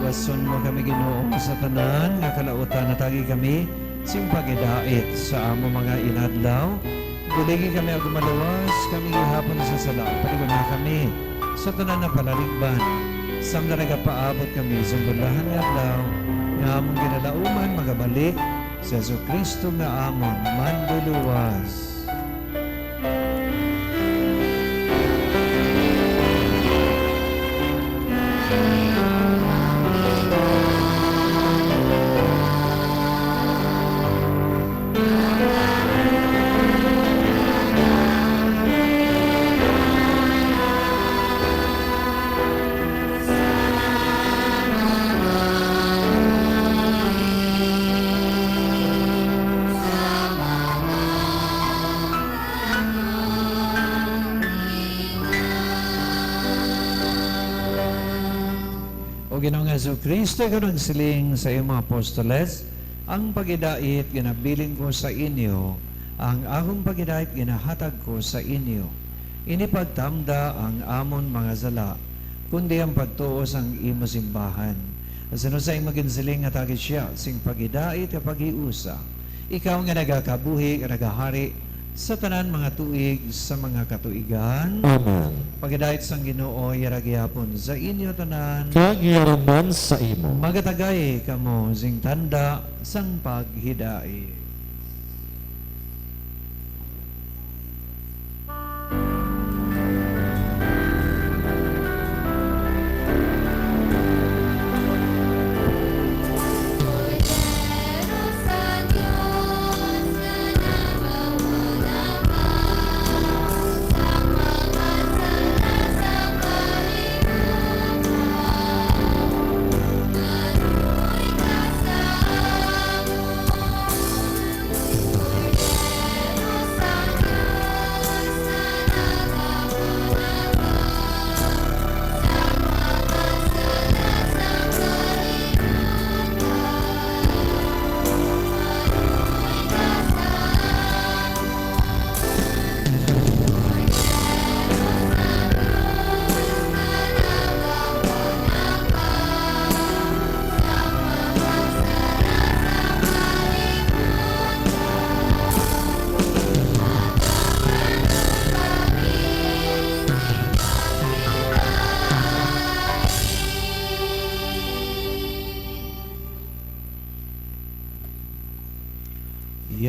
Luwason mo kami, Ginoo, sa tanan nga kalautan. Hatagi kami sing paghidait sa amon mga inadlaw. Buligi kami, agod maluwas kami gihapon sa sala. Paliguna kami sa tanan nga palaligban, samtang nagapaabot kami sa bulahan nga adlaw nga amon ginalauman, magabalik si Jesu-Cristo nga amon Manluluwas. O Ginoong Jesu-Cristo, ikaw nagsiling sa iyong mga apostoles, "Ang paghidait ginabilin ko sa inyo, ang akong paghidait ginahatag ko sa inyo. Ini pagtamda ang amon mga sala, kundi ang pagtuo sang imo simbahan." Sa imo ginsiling, hatagi siya sing paghidait nga paghiusa, ikaw nga nagakabuhi, nga nagahari sa tanan mga tuig sa mga katuigan. Amen. Paghidait sang Ginoo yara gihapon sa inyo tanan. Kag yara man sa imo. Magatagay kamo sing tanda sang paghidait.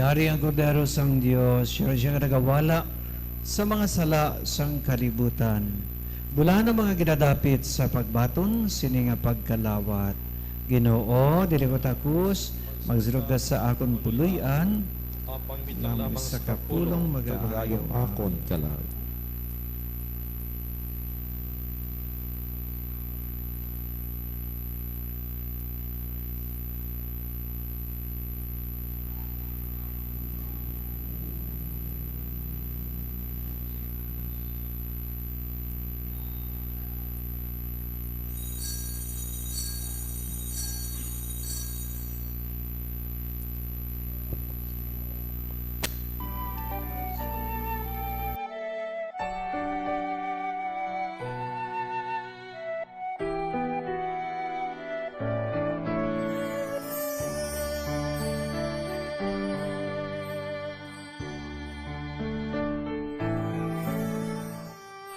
Ari ang Kordero sang Dios, siya, siya nga nagawala sa mga sala sang kalibutan. Bulahan ang mga ginadapit sa pagbaton sini nga pagkalawat. Ginoo, dili ko takos, magsulod ka sa akon puloy-an, Apang bitaw lamang sa kapulong, magaayo akon ka lang.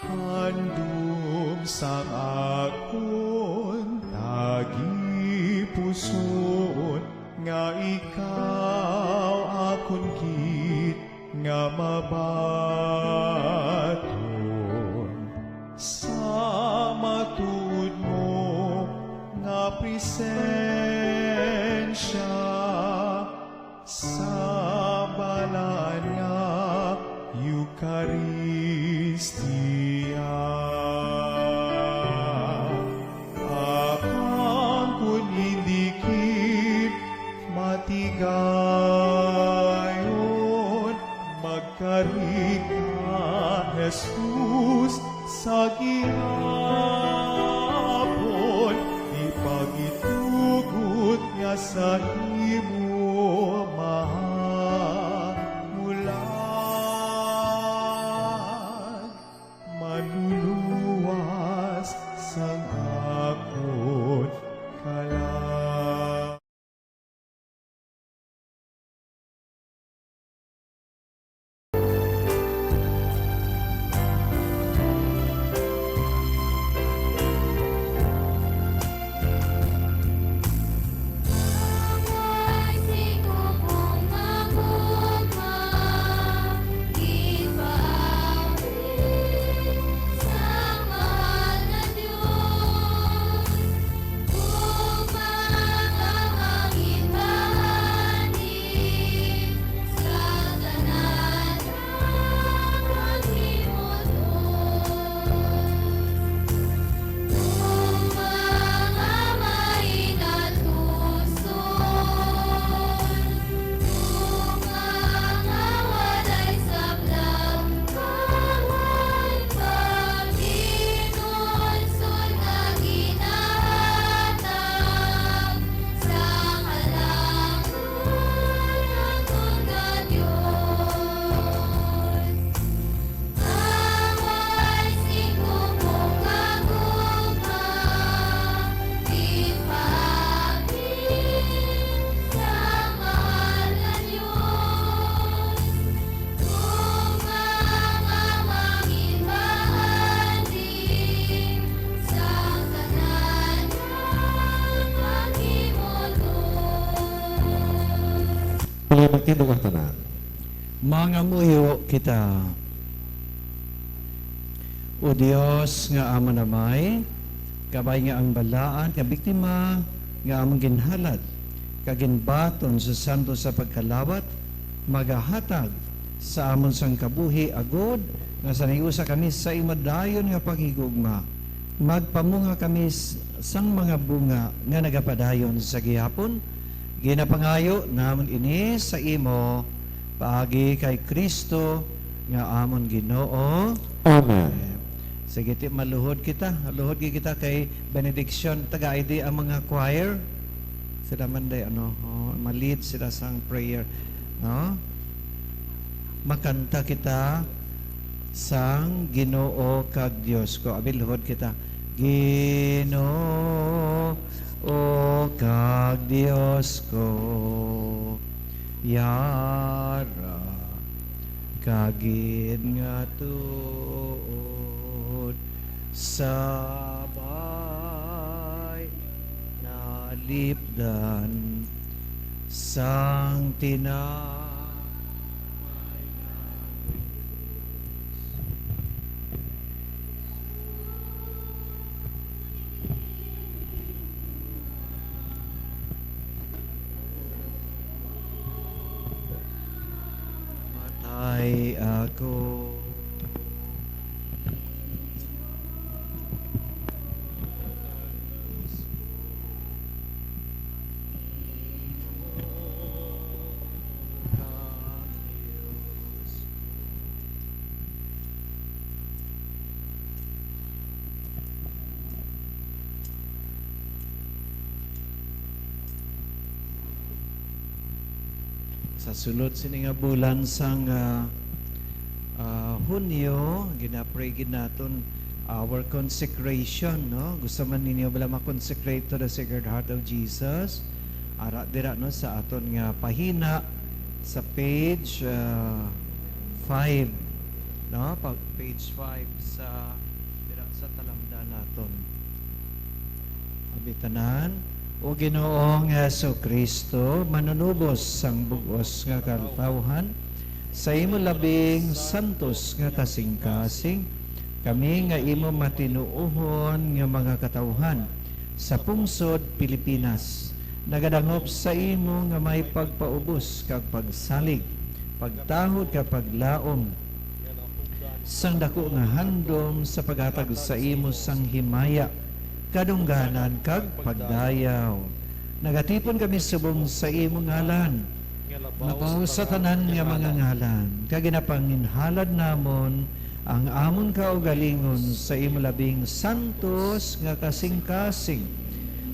Handom sang akon tagipusoon, nga ikaw akon gid nga mabaton sa matuod mo nga presensya sa balaan nga Eukaristia. Apang kon indi gid matigayon, magkari ka, Jesus, sa gihapon, ipagitugot nga sa imo mahamulan, manluluwas sang akon kalag. Puli, magtindog ang tanan. Mangamuyo kita. O Dios nga amon Amay, kabay nga ang balaan nga biktima nga amon ginhalad kag ginbaton sa santos sa pagkalawat magahatag sa amon sang kabuhi, agod nga sa nag-usa kami sa imo dayon nga paghigugma, magpamunga kami s-, sang mga bunga nga nagapadayon sa gihapon. Ginapangayo namon ini sa imo paagi kay Cristo nga amon Ginoo. Amen. Sige, ti, maluhod kita. Maluhod gid kita kay benediction. Taga-, ay di ang mga choir. Sila man day, ano, oh, ma-lead sila sang prayer, no? Makanta kita sang Ginoo kag Dios ko. Abi, luhod kita. Ginoo kag Dios ko, yara ka gid nga tuod, sabay nalipdan sang tinan. ko. Sa sulod sini nga bulan sang, ah, ah, Hunyo, gina-pray gid naton our consecration, no? Gusto man ninyo bala ma-consecrate to the Sacred Heart of Jesus? Ara dira, no, sa aton nga pahina sa page, ah, five, no? Pa-, page five sa, dira sa talamdan naton. Abi tanan, O Ginoong Jesu-Cristo, Manunubos sang bug-os nga katawhan, sa imo labing santos nga kasing-kasing, kami nga imo matinuohon nga mga katawhan sa pungsod Pilipinas, nagadangop sa imo nga may pagpaubos kag pagsalig, pagtahod kag paglaom sang daku nga handom sa paghatag sa imo sang himaya, kadungganan, kag pagdayaw. Nagatipon kami subong sa imo ngalan, labaw sa tanan nga mga ngalan, kag ginapanginhalad namon ang amon kaugalingon sa imo labing santos nga kasing-kasing,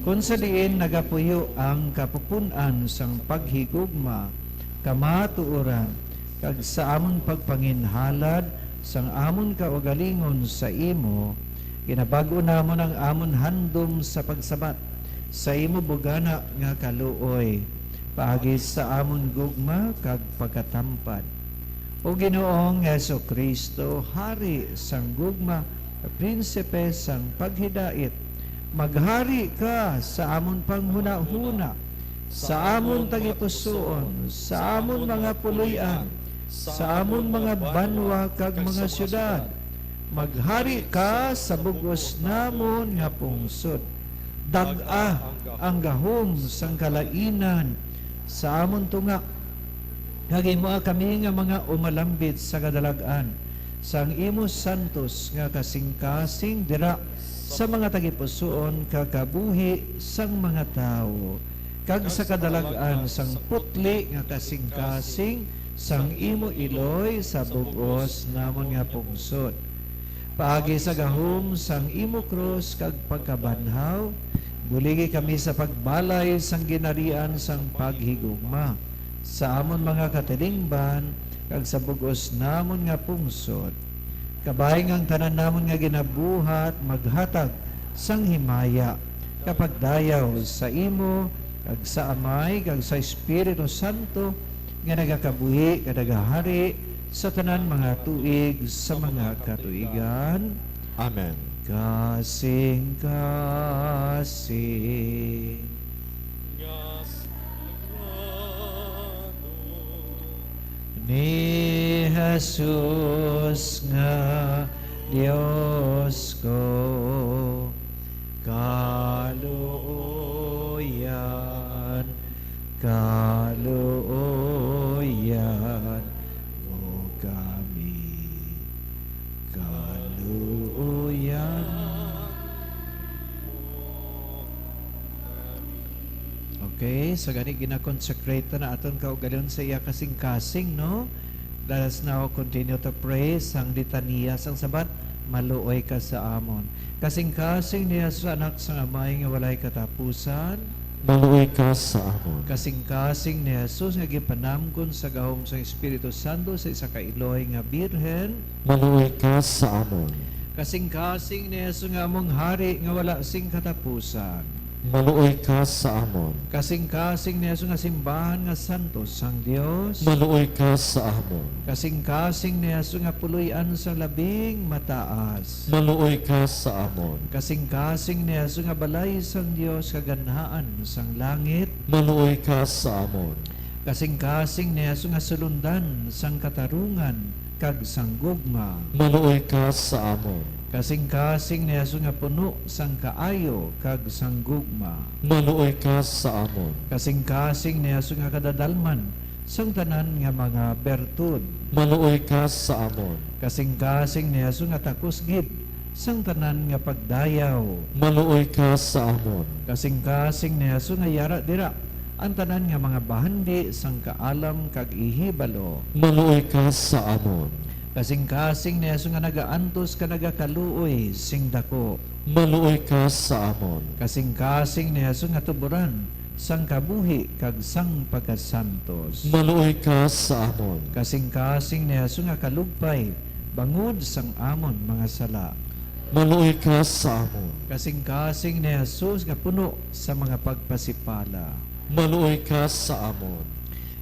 kon sa diin nagapuyo ang kapupun-an sang paghigugma, kamatuoran, kag sa amon pagpanginhalad sang amon kaugalingon sa imo, ginabag-o namon ang amon handom sa pagsabat sa imo bugana nga kaluoy, paagi sa amon gugma kag pagkatampad. O Ginoong Jesu-Cristo, Hari sang gugma, Prinsipe sang paghidait, maghari ka sa amon panghunahuna, sa amon tagipusoon, sa amon mga puloy-an, sa amon mga banwa kag mga siyudad. Maghari ka sa bug-os namon nga pungsod. Dag-a ang gahom sang kalainan sa amon tunga, kag himoa kami nga mga umalambit sa kadalag-an sang imo santos nga kasing-kasing dira sa mga tagipusoon kag kabuhi sang mga tawo, kag sa kadalag-an sang putli nga kasing-kasing sang imo iloy sa bug-os namon nga pungsod. Paagi sa gahom sang imo krus kag pagkabanhaw, buligi kami sa pagbalay sang ginharian sang paghigugma sa amon mga katilingban kag sa bug-os namon nga pungsod. Kabay nga ang tanan namon nga ginabuhat maghatag sang himaya, kapagdayaw sa imo, kag sa Amay, kag sa Espiritu Santo, nga nagakabuhi kag nagahari sa tanan mga tuig sa mga katuigan. Amen. Kasing-kasing ni Jesus nga Dios ko, kaluoyan, kaluoyan mo kami, kaluoyan. Okay, so gani gina-consecrate na aton kaugalingon sa iya kasing-kasing, no? Let us now continue to pray sang litania sang Sabat, Maluoy ka sa amon. Kasing-kasing ni Jesus, Anak sang Amay nga walay katapusan. Maluoy ka sa amon. Kasing-kasing ni Jesus nga gipanamgon sa gahom sang Espiritu Santo sa isa ka iloy nga birhen. Maluoy ka sa amon. Kasing-kasing ni Jesus nga among Hari nga wala sing katapusan. Maluoy ka sa amon. Kasing-kasing ni Jesus nga simbahan nga santos sang Dios. Maluoy ka sa amon. Kasing-kasing ni Jesus nga puloy-an sang Labing Mataas. Maluoy ka sa amon. Kasing-kasing ni Jesus nga balay sang Dios kag ganhaan sang langit. Maluoy ka sa amon. Kasing-kasing ni Jesus nga sulundan sang katarungan kag sang gugma. Maluoy ka sa amon. Kasing-kasing ni Jesus nga puno sang kaayo kag sang gugma. Maluoy ka sa amon. Kasing-kasing ni Jesus nga kadadalman sang tanan nga mga bertud. Maluoy ka sa amon. Kasing-kasing ni Jesus nga takos gid sang tanan nga pagdayaw. Maluoy ka sa amon. Kasing-kasing ni Jesus nga yara dira ang tanan nga mga bahandi sang kaalam kag ihibalo. Maluoy ka sa amon. Kasing-kasing ni Jesus nga nagaantos kag nagakaluoy sing daku. Maluoy ka sa amon. Kasing-kasing ni Jesus nga tuboran sang kabuhi kag sang pagkasantos. Maluoy ka sa amon. Kasing-kasing ni Jesus nga kalugpay bangod sang amon mga sala. Maluoy ka sa amon. Kasing-kasing ni Jesus nga puno sa mga pagpasipala. Maluoy ka sa amon.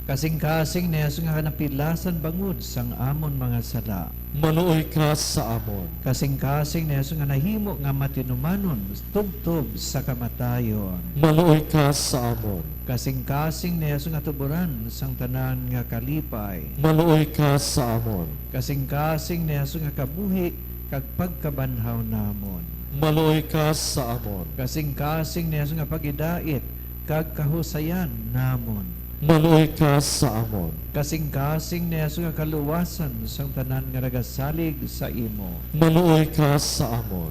Kasing-kasing ni Jesus nga kanapilasan bangod sang amon mga sala. Maluoy ka sa amon. Kasing-kasing ni Jesus nga nahimo nga matinumanon tubtob sa kamatayon. Maluoy ka sa amon. Kasing-kasing ni Jesus nga tuboran sang tanan nga kalipay. Maluoy ka sa amon. Kasing-kasing ni Jesus nga kabuhi kag pagkabanhaw namon. Maluoy ka sa amon. Kasing-kasing ni Jesus nga pagidait kag kahusayan namon. Maluoy ka sa amon. Kasing-kasing ni Jesus nga kaluwasan sang tanan nga nagasalig sa imo. Maluoy ka sa amon.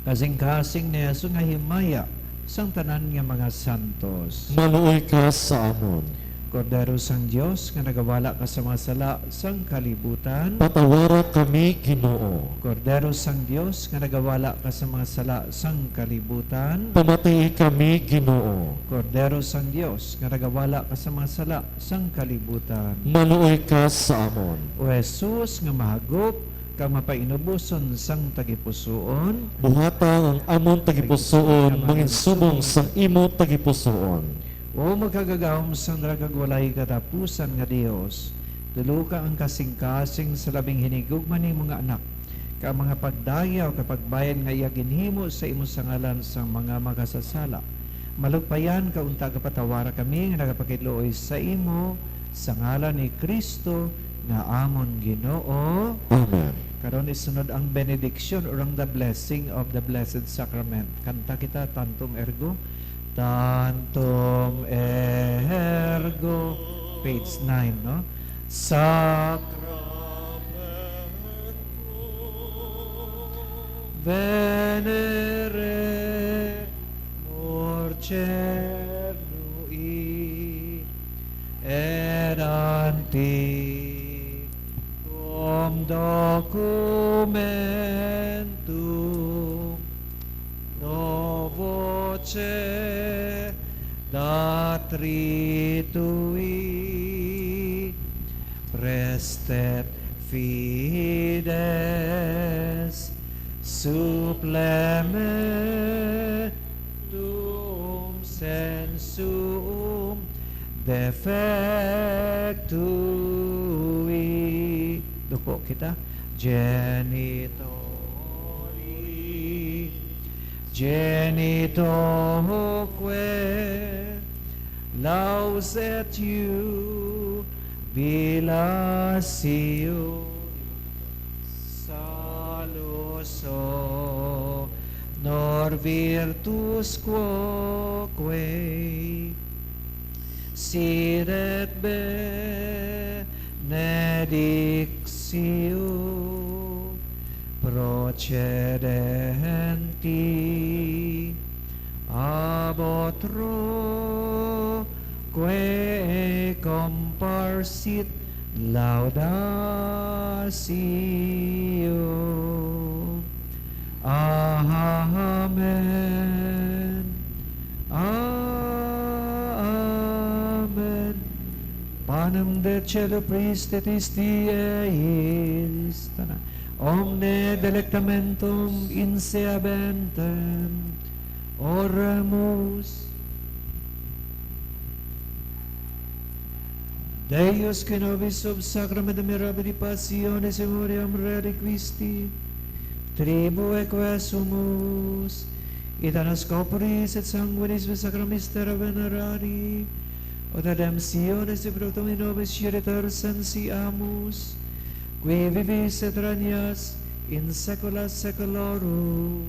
Kasing-kasing ni Jesus nga himaya sang tanan nga mga santos. Maluoy ka sa amon. Kordero sang Dios nga nagawala ka sa mga sala sang kalibutan. Patawara kami, Ginoo. Kordero sang Dios nga nagawala ka sa mga sala sang kalibutan. Pamatii kami, Ginoo. Kordero sang Dios nga nagawala ka sa mga sala sang kalibutan. Maluoy ka sa amon. O Jesus nga mahagop kag mapainuboson sang tagipusoon. Buhata ang amon tagipusoon manginsubong sang imo tagipusoon. O makagagahom sang dara kag walay katapusan nga Dios, tuloka ang kasing-kasing sa labing hinigugma nimo nga Anak, kag ang mga pagdayaw kag pagbayad nga iya ginhimo sa imo sa ngalan sang mga makasasala. Malugpayan ka unta, kapatawara kami nga nagapakigluoy sa imo sa ngalan ni Cristo nga amon Ginoo. Amen. Karon isunod ang benediction or ang the blessing of the Blessed Sacrament. Kanta kita, Tantum Ergo. Tantum Ergo, page nine, no? Sacramentum venere morcernui, et antiquum documentum novo cedatritui. Restet fides supplementum sensuum defectui. Duko kita. Genitori, genitoque laus et iubilatio, salus honor virtus quoque, sed et benedictio procedenti ab utroque comparsit laudatio. Amen. Amen. Panem de caelo prestet est, dies, tanan. Omne delectamentum in se habentem. Oremus. Deus, qui nobis sub sacramentum mirabilis passionis et memoriam reliquisti, tribueque sumus, et annos corporis et sanguinis per sacra mystera venerari, ut redemptionis dei fructum nobis spiritualis sensi habemus, qui vivis et regnas in saecula saeculorum.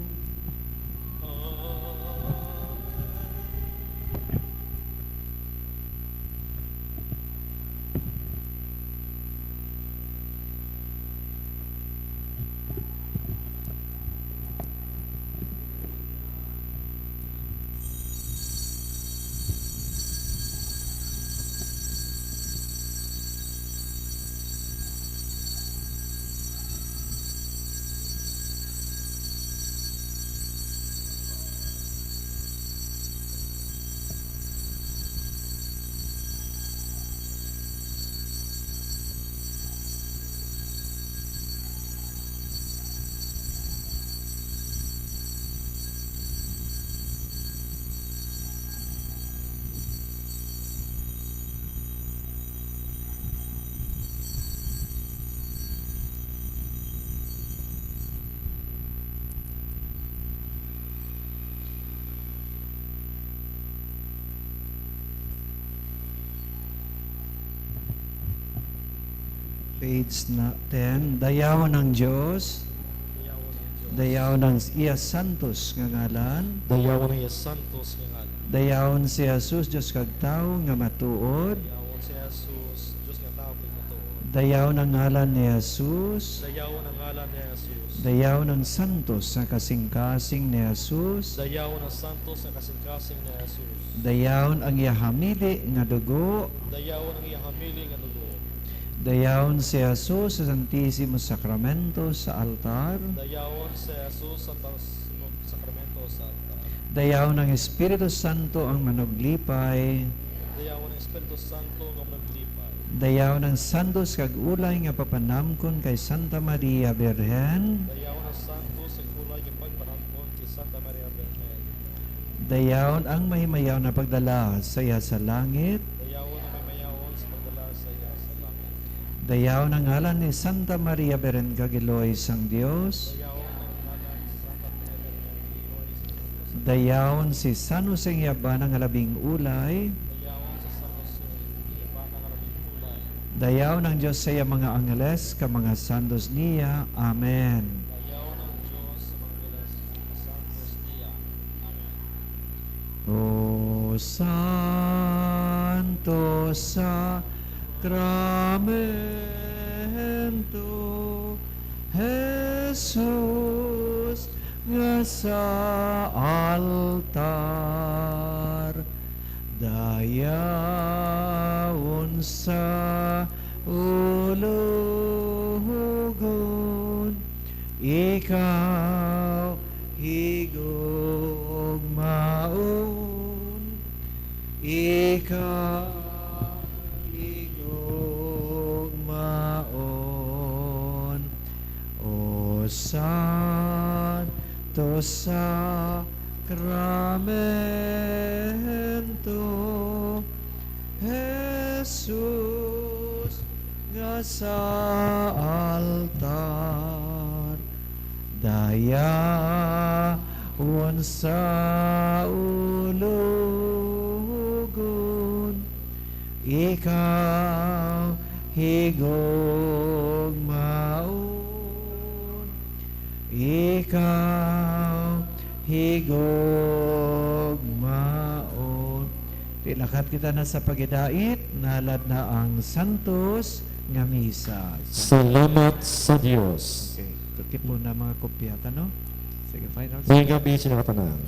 Page na ten, dayawon ang Dios, dayawon ang iya santos nga ngalan. Dayawon ang iya santos nga ngalan. Dayawon si Jesus, Dios kag tawo nga matuod. Dayawon si Jesus, Dios nga tawo kag matuod. Dayawon ang ngalan ni Jesus. Dayawon ang ngalan ni Jesus. Dayawon ang santos nga kasing-kasing ni Jesus. Dayawon ang santos nga kasing-kasing ni Jesus. Dayawon ang iya hamili nga dugo. Dayawon ang iya hamili nga dugo. Dayawon si Jesus sa Santisimo Sakramento sa altar. Dayawon si Jesus sa Santisimo Sakramento sa altar. Dayawon ang Espiritu Santo ang manuglipay. Dayawon ang Espiritu Santo nga manuglipay. Dayawon ang santos kag ulay nga papanamkon kay Santa Maria Birhen. Dayawon ang santos kag ulay nga pagpanamkon kay Santa Maria Birhen. Dayawon ang mahimayaw na pagdala sa iya sa langit. Dayawon ang mahimayaw sa pagdala sa iya sa langit. Dayawon ang ngalan ni Santa Maria Birhen kag Iloy sang Dios. Dayawon ang ngalan ni Santa Maria Birhen kag Iloy sang Dios. Dayawon si San Jose nga iya bana nga labing ulay. Dayawon si San Jose nga iya bana nga labing ulay. Dayawon ang Dios sa iya mga angeles kag mga santos niya. Amen. Dayawon ang Dios sa mga angeles kag mga santos niya. Amen. O Santo Sakramento, Jesus nga sa altar, dayawon sa ulugon, ikaw higugmaon, ikaw higugmaon, O Santo Sakramento, Jesus nga sa altar, dayawon sa ulugon, ikaw higugmaon, ikaw higugmaon. Ti lakat kita na sa paghidait, nahalad na ang santos nga misa. Salamat sa Dios. Okay, tutipon na mga kopya ta, no? Sige, final. May gabi sa inyo tanan.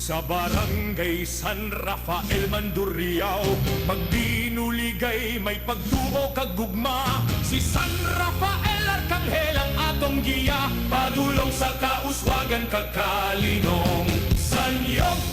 Sa Barangay San Rafael, Mandurriao, magbinuligay, may pagtuo kag gugma. Si San Rafael, Arcangel Anghel ang atong giya, padulong sa kauswagan kag kalinong. Sa niyog